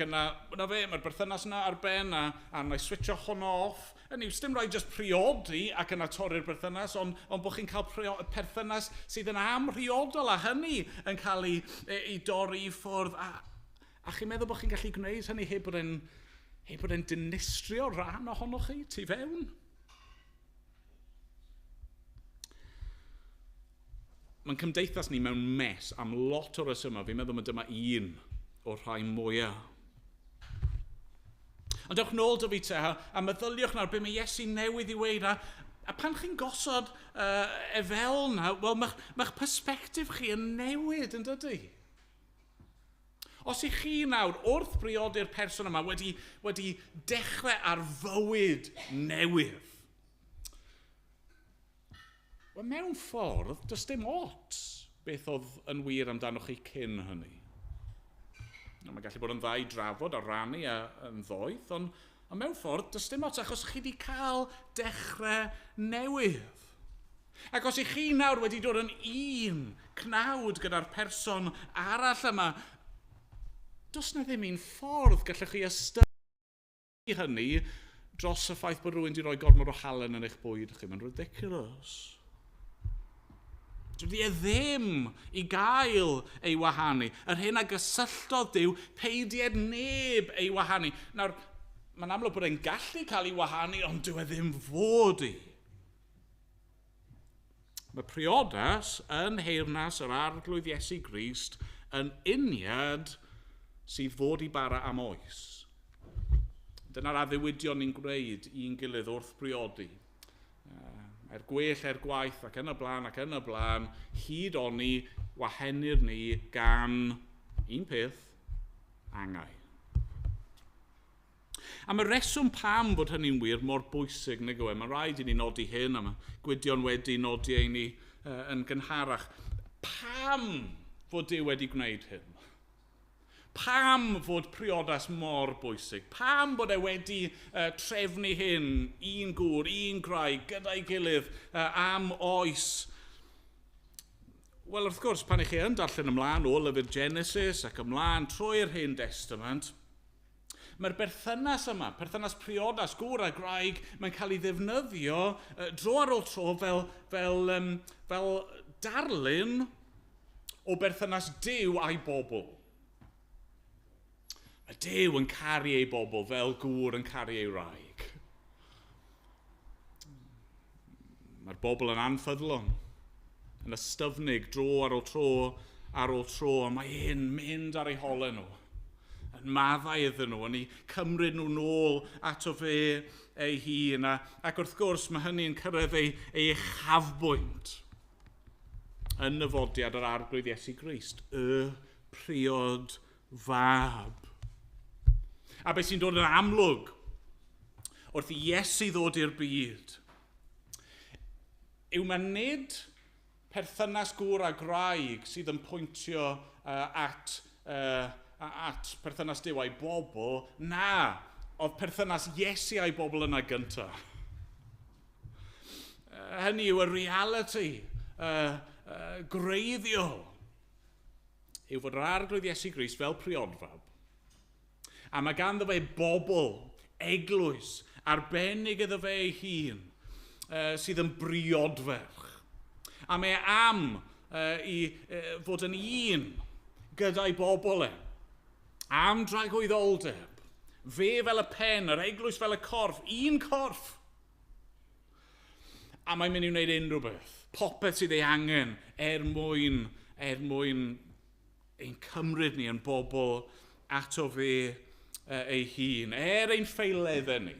[SPEAKER 2] yna, yna fe, mae'r berthynas yna ar ben, a na i switcho honno off. Hynny yw, sdim rhaid jyst priodi ac yna torri'r berthynas, ond bod chi'n cael perthynas sydd yn amhriodol a hynny yn cael ei dorri i ffwrdd. A chi'n meddwl bod chi'n gallu gwneud hynny heb bod e'n dinistrio rhan ohonoch chi tu fewn? Mae'n cymdeithas ni mewn mess am lot o resymau. Fi'n meddwl mai dyma un o'r rhai mwyaf. Ond dewch nôl dy fi te, a meddyliwch nawr be mae Iesu newydd i weud. A pan chi'n gosod e fel yna, wel, mae'ch persbectif chi yn newid, yn dydy? Os ych chi nawr wrth briodi'r person yma wedi dechrau ar fywyd newydd, wel, mewn ffordd, does dim ots beth oedd yn wir amdanoch chi cyn hynny. Mae'n gallu bod yn dda i drafod a rannu yn ddoeth, ond mewn ffordd, does dim ots, achos chi wedi cael dechrau newydd. Ac os ych chi nawr wedi dod yn un cnawd gyda'r person arall yma, does na ddim un ffordd gallwch chi ystyru hynny dros y ffaith bod rhywun wedi rhoi gormod o halen yn eich bwyd chi. Mae'n ridiculous. Dydy e ddim i gael ei wahanu. Yr hyn a gysylltodd Duw, peidied neb ei wahanu. Nawr, mae'n amlwg bod e'n gallu cael ei wahanu, ond dyw e ddim fod i. Mae priodas yn nheyrnas yr Arglwydd Iesu Grist yn uniad sydd fod i bara am oes. Dyna'r addewidion ni'n gwneud i'n gilydd wrth briodi. Er gwell, er gwaith, ac yn y blaen, ac yn y blaen, hyd oni wahenir ni gan un peth, angau. A mae reswm pam bod hynny'n wir mor bwysig, nag yw e? Mae rhaid i ni nodi hyn, a mae Gwydion wedi nodi ei ni yn gynharach. Pam fod Duw wedi gwneud hyn? Pam fod priodas mor bwysig? Pam bod e wedi trefnu hyn, un gŵr, un gwraig, gyda'i gilydd am oes? Wel, wrth gwrs, pan ych chi yn darllen ymlaen o lyfr Genesis ac ymlaen trwy'r Hen Testament, mae'r berthynas yma, perthynas priodas, gŵr a gwraig, mae'n cael ei ddefnyddio dro ar ôl tro fel darlun o berthynas Duw a'i bobl. Mae Duw yn caru ei bobl fel gŵr yn caru ei wraig. Mae'r bobl yn anffyddlon, yn ystyfnig dro ar ôl tro ar ôl tro, a mae e'n mynd ar eu holau nhw, yn maddau iddyn nhw, yn eu cymryd nhw nôl ato fe ei hun. Ac wrth gwrs mae hynny'n cyrraedd ei uchafbwynt yn nyfodiad yr Arglwydd Iesu Grist, y priod fab. A beth sy'n dod yn amlwg wrth i Iesu ddod i'r byd yw mae nid perthynas gŵr a gwraig sydd yn pwyntio at perthynas Duw a'i bobl, na, oedd perthynas Iesu a'i bobl yna gyntaf. Hynny yw y realiti gwreiddiol yw fod yr Arglwydd Iesu Grist fel priodfab, a mae ganddo fe bobl, eglwys, arbennig iddo fe ei hun, sydd yn briodferch. A mae e am i fod yn un gyda'i bobl e, am dragwyddoldeb, fe fel y pen, yr eglwys fel y corff, un corff. A mae'n mynd i wneud unrhyw beth, popeth sydd ei angen er mwyn ein cymryd ni yn bobl ato fe ei hun, er ein ffeileddau ni,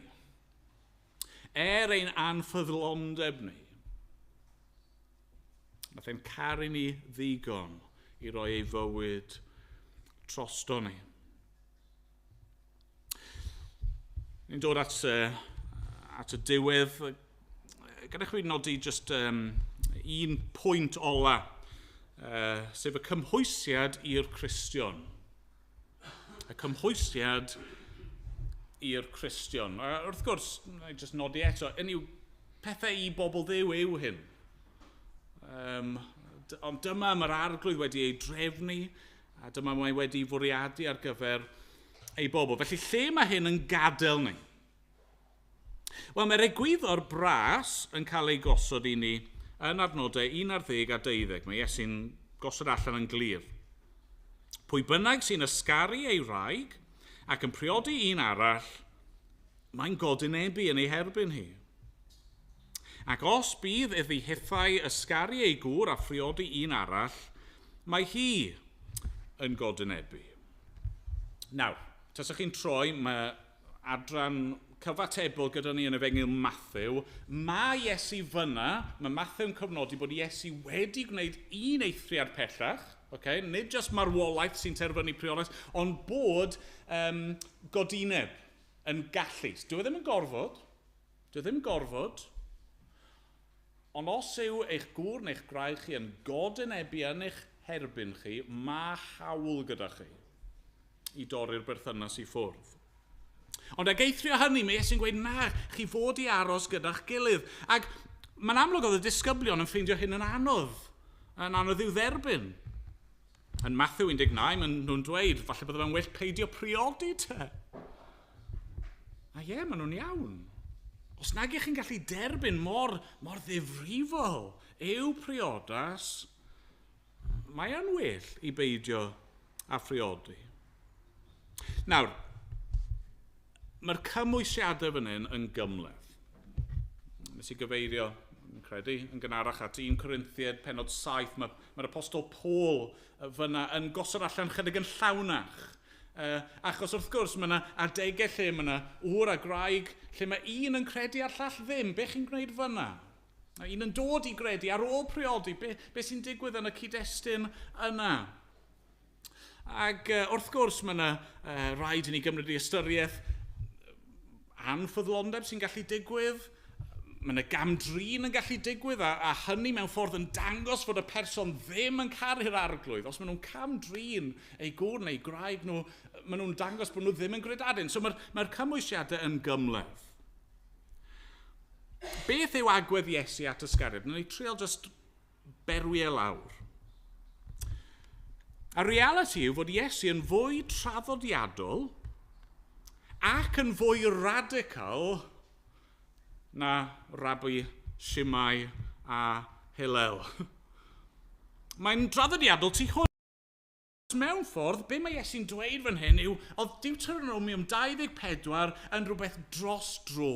[SPEAKER 2] er ein anffyddlondeb ni. Nath e'n caru ni ddigon i roi ei fywyd drosto ni. Ni'n dod at y diwedd. Gadewch fi nodi just un pwynt ola, sef y cymhwysiad i'r Cristion. Y cymhwysiad i'r Cristion. A wrth gwrs, na i just nodi eto, hynny yw pethau i bobl Dduw yw hyn. Ond dyma mae'r Arglwydd wedi ei drefnu, a dyma mae wedi fwriadu ar gyfer ei bobl. Felly lle mae hyn yn gadael ni? Wel, mae'r egwyddor bras yn cael ei gosod i ni yn adnodau 11 a 12. Mae Iesu'n gosod allan yn glir. Pwy bynnag sy'n ysgaru ei wraig ac yn priodi un arall, mae'n godinebu yn ei herbyn hi. Ac os bydd iddi hithau ysgaru ei gŵr a phriodi un arall, mae hi yn godinebu. Nawr, tasach chi'n troi, mae adran cyfatebol gyda ni yn Efengyl Mathew. Mae Iesu fyna, mae Mathew'n cofnodi bod Iesu wedi gwneud un eithriad pellach, okay? Nid just marwolaeth sy'n terfynu priodas, ond bod godineb yn gallu. Dyw e ddim yn gorfod, dyw e ddim yn gorfod, ond os yw eich gŵr neu'ch gwraig chi yn godinebu yn eich herbyn chi, mae hawl gyda chi i dorri'r berthynas i ffwrdd. Ond ag eithrio hynny, mae Iesu'n gweud, na, chi fod i aros gyda'ch gilydd. Ac mae'n amlwg oedd y disgyblion yn ffeindio hyn yn anodd i'w dderbyn. Yn Mathew 19, maen nhw'n dweud, falle bydde fe'n well peidio priodi te. A ie, maen nhw'n iawn. Os nag ych chi'n gallu derbyn mor ddifrifol yw priodas, mae yn well i beidio â phriodi. Nawr, mae'r cymwysiadau fan hyn yn gymhleth. Nes i gyfeirio, yn credu, yn gynharach at 1 Corinthiaid pennod 7. Mae'r apostol Paul fyna yn gosod allan chydig yn llawnach. Achos wrth gwrs mae yna adegau lle mae yna ŵr a gwraig, lle mae un yn credu a'r llall ddim. Be chi'n gwneud fyna? Mae un yn dod i gredu ar ôl priodi. Be sy'n digwydd yn y cyd-destun yna? Ac wrth gwrs mae yna rhaid i ni gymryd i ystyriaeth anffyddlondeb sy'n gallu digwydd. Mae yna gamdrin yn gallu digwydd a hynny mewn ffordd yn dangos fod y person ddim yn caru'r Arglwydd. Os maen nhw'n camdrin eu gŵr neu gwraig nhw, maen nhw'n dangos bod nhw ddim yn gredadun. So mae'r cymwysiadau yn gymhleth. Beth yw agwedd Iesu at ysgariad? Wnawn ni trial just berwi e lawr. A reality yw fod Iesu yn fwy traddodiadol ac yn fwy radical na Rabbi Shimai a Hillel. Mae'n draddodiadol tu hwnt. Mewn ffordd, be mae Iesu'n dweud fan hyn yw, oedd Deuteronomium 24 yn rhywbeth dros dro.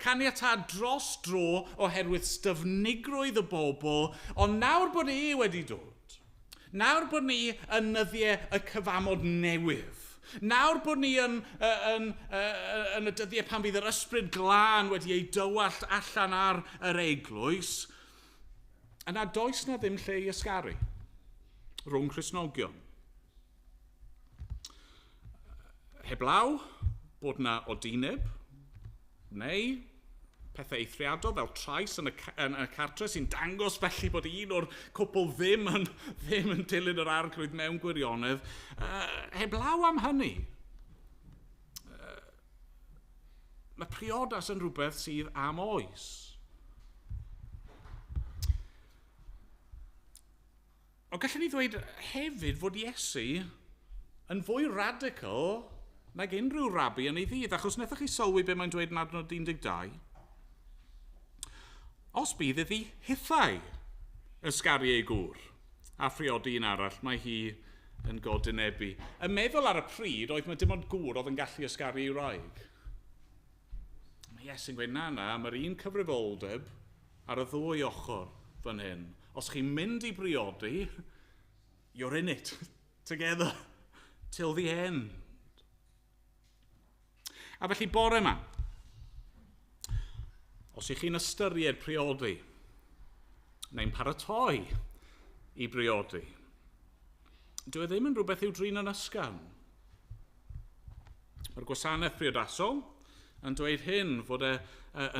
[SPEAKER 2] Caniatâd dros dro oherwydd styfnigrwydd y bobl, ond nawr bod e wedi dod, nawr bod ni yn nyddiau y cyfamod newydd, nawr bod ni yn y dyddiau pan fydd yr Ysbryd Glân wedi ei dywallt allan ar yr eglwys, yna does na ddim lle i ysgaru rhwng Cristnogion. Heblaw bod na odineb, neu pethau eithriadol fel trais yn y cartre sy'n dangos felly bod un o'r cwpl ddim yn dilyn yr Arglwydd mewn gwirionedd. Heblaw am hynny, mae priodas yn rhywbeth sydd am oes. Ond gallwn ni ddweud hefyd fod Iesu yn fwy radical nag unrhyw rabi yn ei ddydd, achos wnaethoch chi sylwi be mae'n dweud yn adnod 12? Os bydd iddi hithau ysgaru ei gŵr a phriodi un arall, mae hi yn godinebu. Y meddwl ar y pryd oedd mae dim ond gŵr oedd yn gallu ysgaru ei wraig. Mae Iesu'n gweud, na, na, mae'r un cyfrifoldeb ar y ddwy ochr fan hyn. Os chi'n mynd i briodi, you're in it together till the end. A felly bore yma, os ych chi'n ystyried priodi, neu'n paratoi i briodi, dyw e ddim yn rhywbeth i'w drin yn ysgafn. Mae'r gwasanaeth priodasol yn dweud hyn, fod e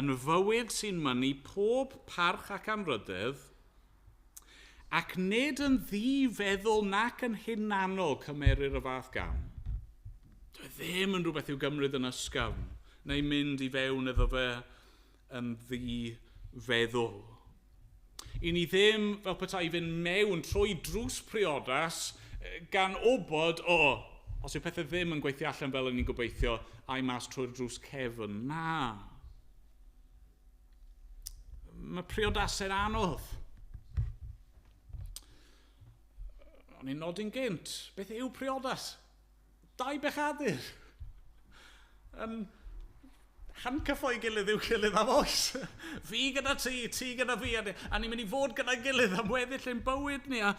[SPEAKER 2] yn fywyd sy'n mynnu pob parch ac anrhydedd, ac nid yn ddifeddwl nac yn hunanol cymerir y fath gam. Dyw e ddim yn rhywbeth i'w gymryd yn ysgafn, neu mynd i fewn iddo fe yn ddifeddwl. I ni ddim fel petai fynd mewn trwy drws priodas gan wybod, o, os yw pethau ddim yn gweithio allan fel yn ni'n gobeithio, ai mas trwy'r drws cefn. Na. Mae priodasau'n anodd. O'n i'n nodi'n gynt, beth yw priodas? Dau bechadur yn handcuffo i gilydd i'w gilydd am oes. Fi gyda ti, ti gyda fi, a ni'n mynd i fod gyda'n gilydd am weddill ein bywyd ni. A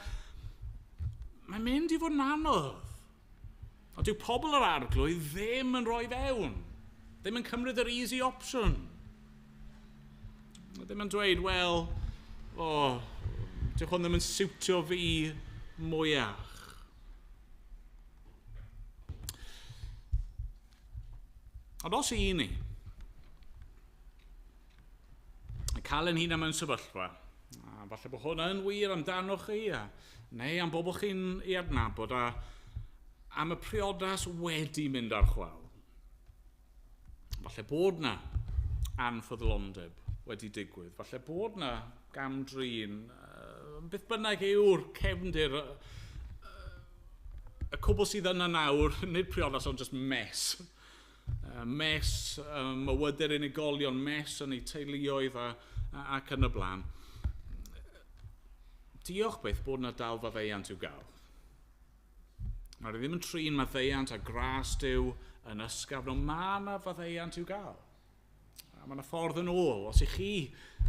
[SPEAKER 2] mae'n mynd i fod yn anodd. Ond dyw pobl yr Arglwydd ddim yn rhoi fewn. Ddim yn cymryd yr easy option. Ddim yn dweud, wel, o, oh, dyw hwn ddim yn siwtio fi mwyach. Ond os i ni yn cael ein hunain mewn sefyllfa, a falle bod hwn yn wir amdanoch chi, neu am bobl chi'n ei adnabod, a am y priodas wedi mynd ar chwâl. Falle bod na anffyddlondeb wedi digwydd. Falle bod na gamdrin. Beth bynnag yw'r cefndir, y cwbl sydd yna nawr, nid priodas ond just mess. Mess, mywydau'r unigolion, mess yn eu teuluoedd ac yn y blaen. Diolch byth bod na dal faddeuant i'w gael. Mae ddim yn trin maddeuant a gras Duw yn ysgafn, ond mae yna faddeuant i'w gael. A mae yna ffordd yn ôl. Os ych chi,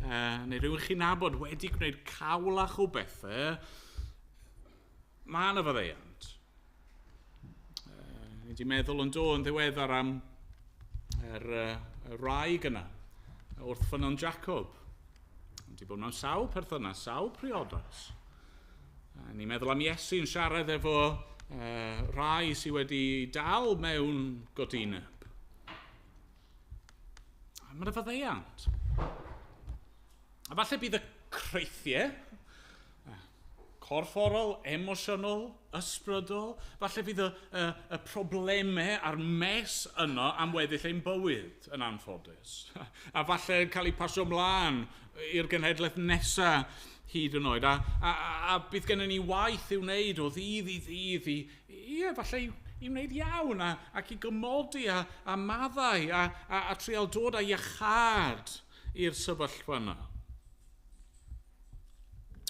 [SPEAKER 2] neu rhywun chi'n nabod wedi gwneud cawlach o bethau, mae yna faddeuant. Ni wedi meddwl yn do yn ddiweddar am y wraig yna wrth ffynnon Jacob. Wedi bod mewn sawl perthynas, sawl priodas. Ni'n meddwl am Iesu yn siarad efo rai sydd wedi dal mewn godineb. Mae'n faddeuant. A falle bydd y creithiau, corfforol, emosiynol, ysbrydol, falle bydd y problemau a'r mes yno am weddill ein bywyd yn anffodus. A falle cael ei pasio ymlaen i'r genhedlaeth nesaf hyd yn oed. A bydd gennym ni waith i'w wneud o ddydd i ddydd i, ie, falle i wneud iawn ac i gymodi a maddau a trial dod â iachâd i'r sefyllfa yna.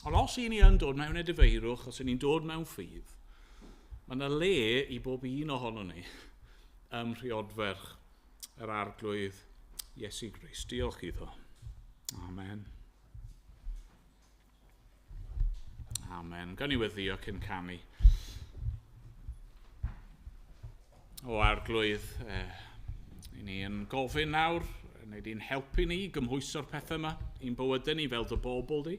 [SPEAKER 2] Ond os i ni yn dod mewn edifeirwch, os i ni'n dod mewn ffydd, mae yna le i bob un ohono ni ym mhriodferch yr Arglwydd Iesu Grist. Diolch iddo. Amen. Amen. Gawn ni weddïo cyn canu. O Arglwydd, i ni yn gofyn nawr, neu di'n helpu ni i gymhwyso'r pethau yma, i'n bywydau ni fel dy bobl di.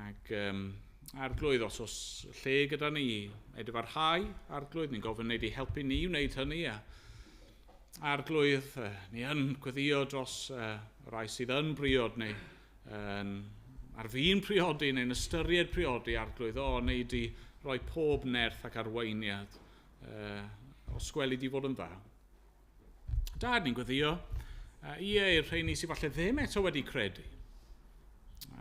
[SPEAKER 2] Ac Arglwydd, os oes lle gyda ni edifarhau, Arglwydd, ni'n gofyn wneud i helpu ni wneud hynny. A Arglwydd, ni yn gweddïo dros y rhai sydd yn briod neu ar fin priodi neu'n ystyried priodi, Arglwydd, o, neu di roi pob nerth ac arweiniad os gweli di fod yn dda. Dad, ni'n gweddïo, ie, i'r rheini sydd falle ddim eto wedi credu.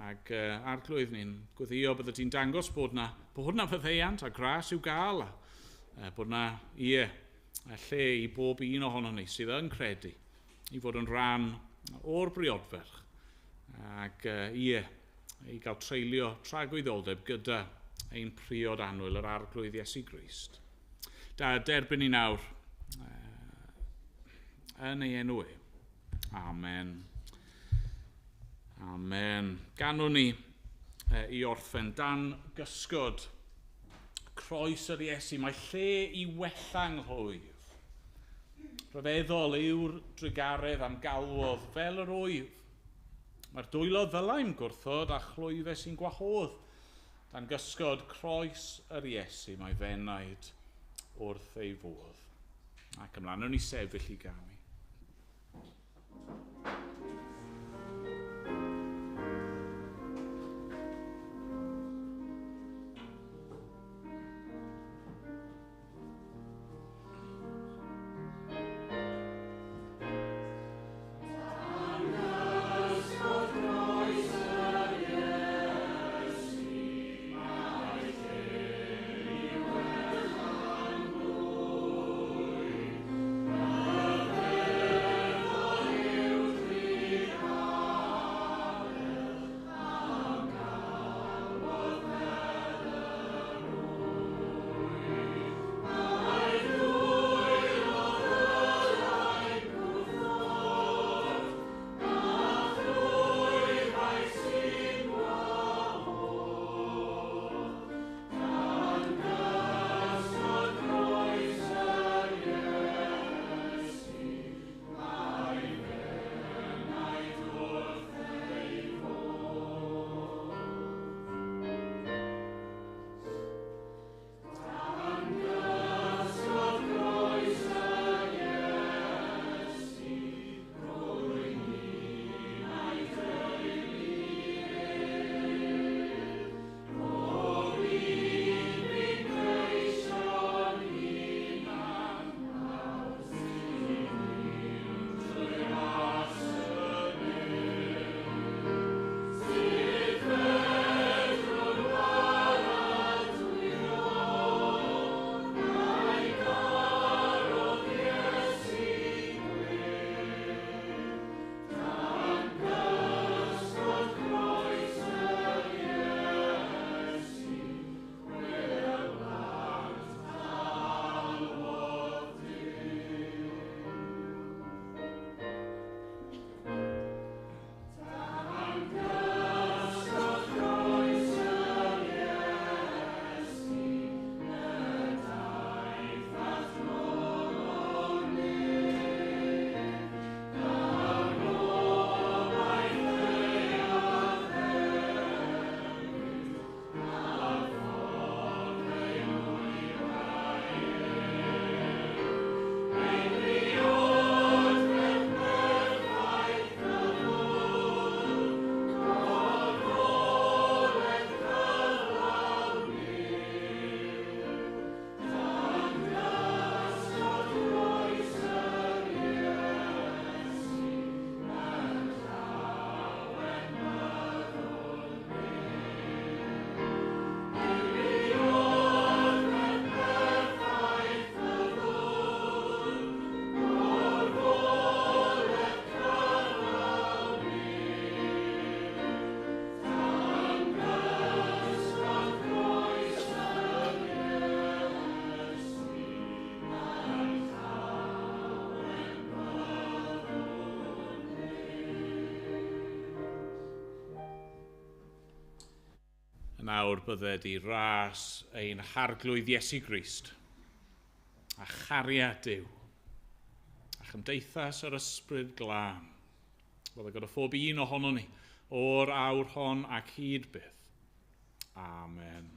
[SPEAKER 2] Ac Arglwydd, ni'n gweddïo bydde ti'n dangos bod na faddeuant a gras i'w gael, a bod na, ie, lle i bob un ohono ni sydd yn credu i fod yn rhan o'r briodferch. Ac ie, i gael treulio tragwyddoldeb gyda ein priod annwyl, yr Arglwydd Iesu Grist. Da, derbyn ni nawr yn ei enw e. Amen. Amen. Ganwn ni i orffen dan gysgod croes yr Iesu. Mae lle i wella nghlwyf. Rhyfeddol yw'r drugaredd am galwodd fel yr wyf. Mae'r dwylo ddylai'n gwrthod a chlwyfau sy'n gwahodd. Dan gysgod croes yr Iesu mae fenaid wrth ei fodd. Ac ymlaen, wnawn ni sefyll i ganu.
[SPEAKER 5] Amen.
[SPEAKER 2] Nawr bydded i ras ein Harglwydd Iesu Grist, a chariad Duw, a chymdeithas yr Ysbryd Glân. Fydda gyda phob un ohonon ni, o'r awr hon ac hyd byth. Amen.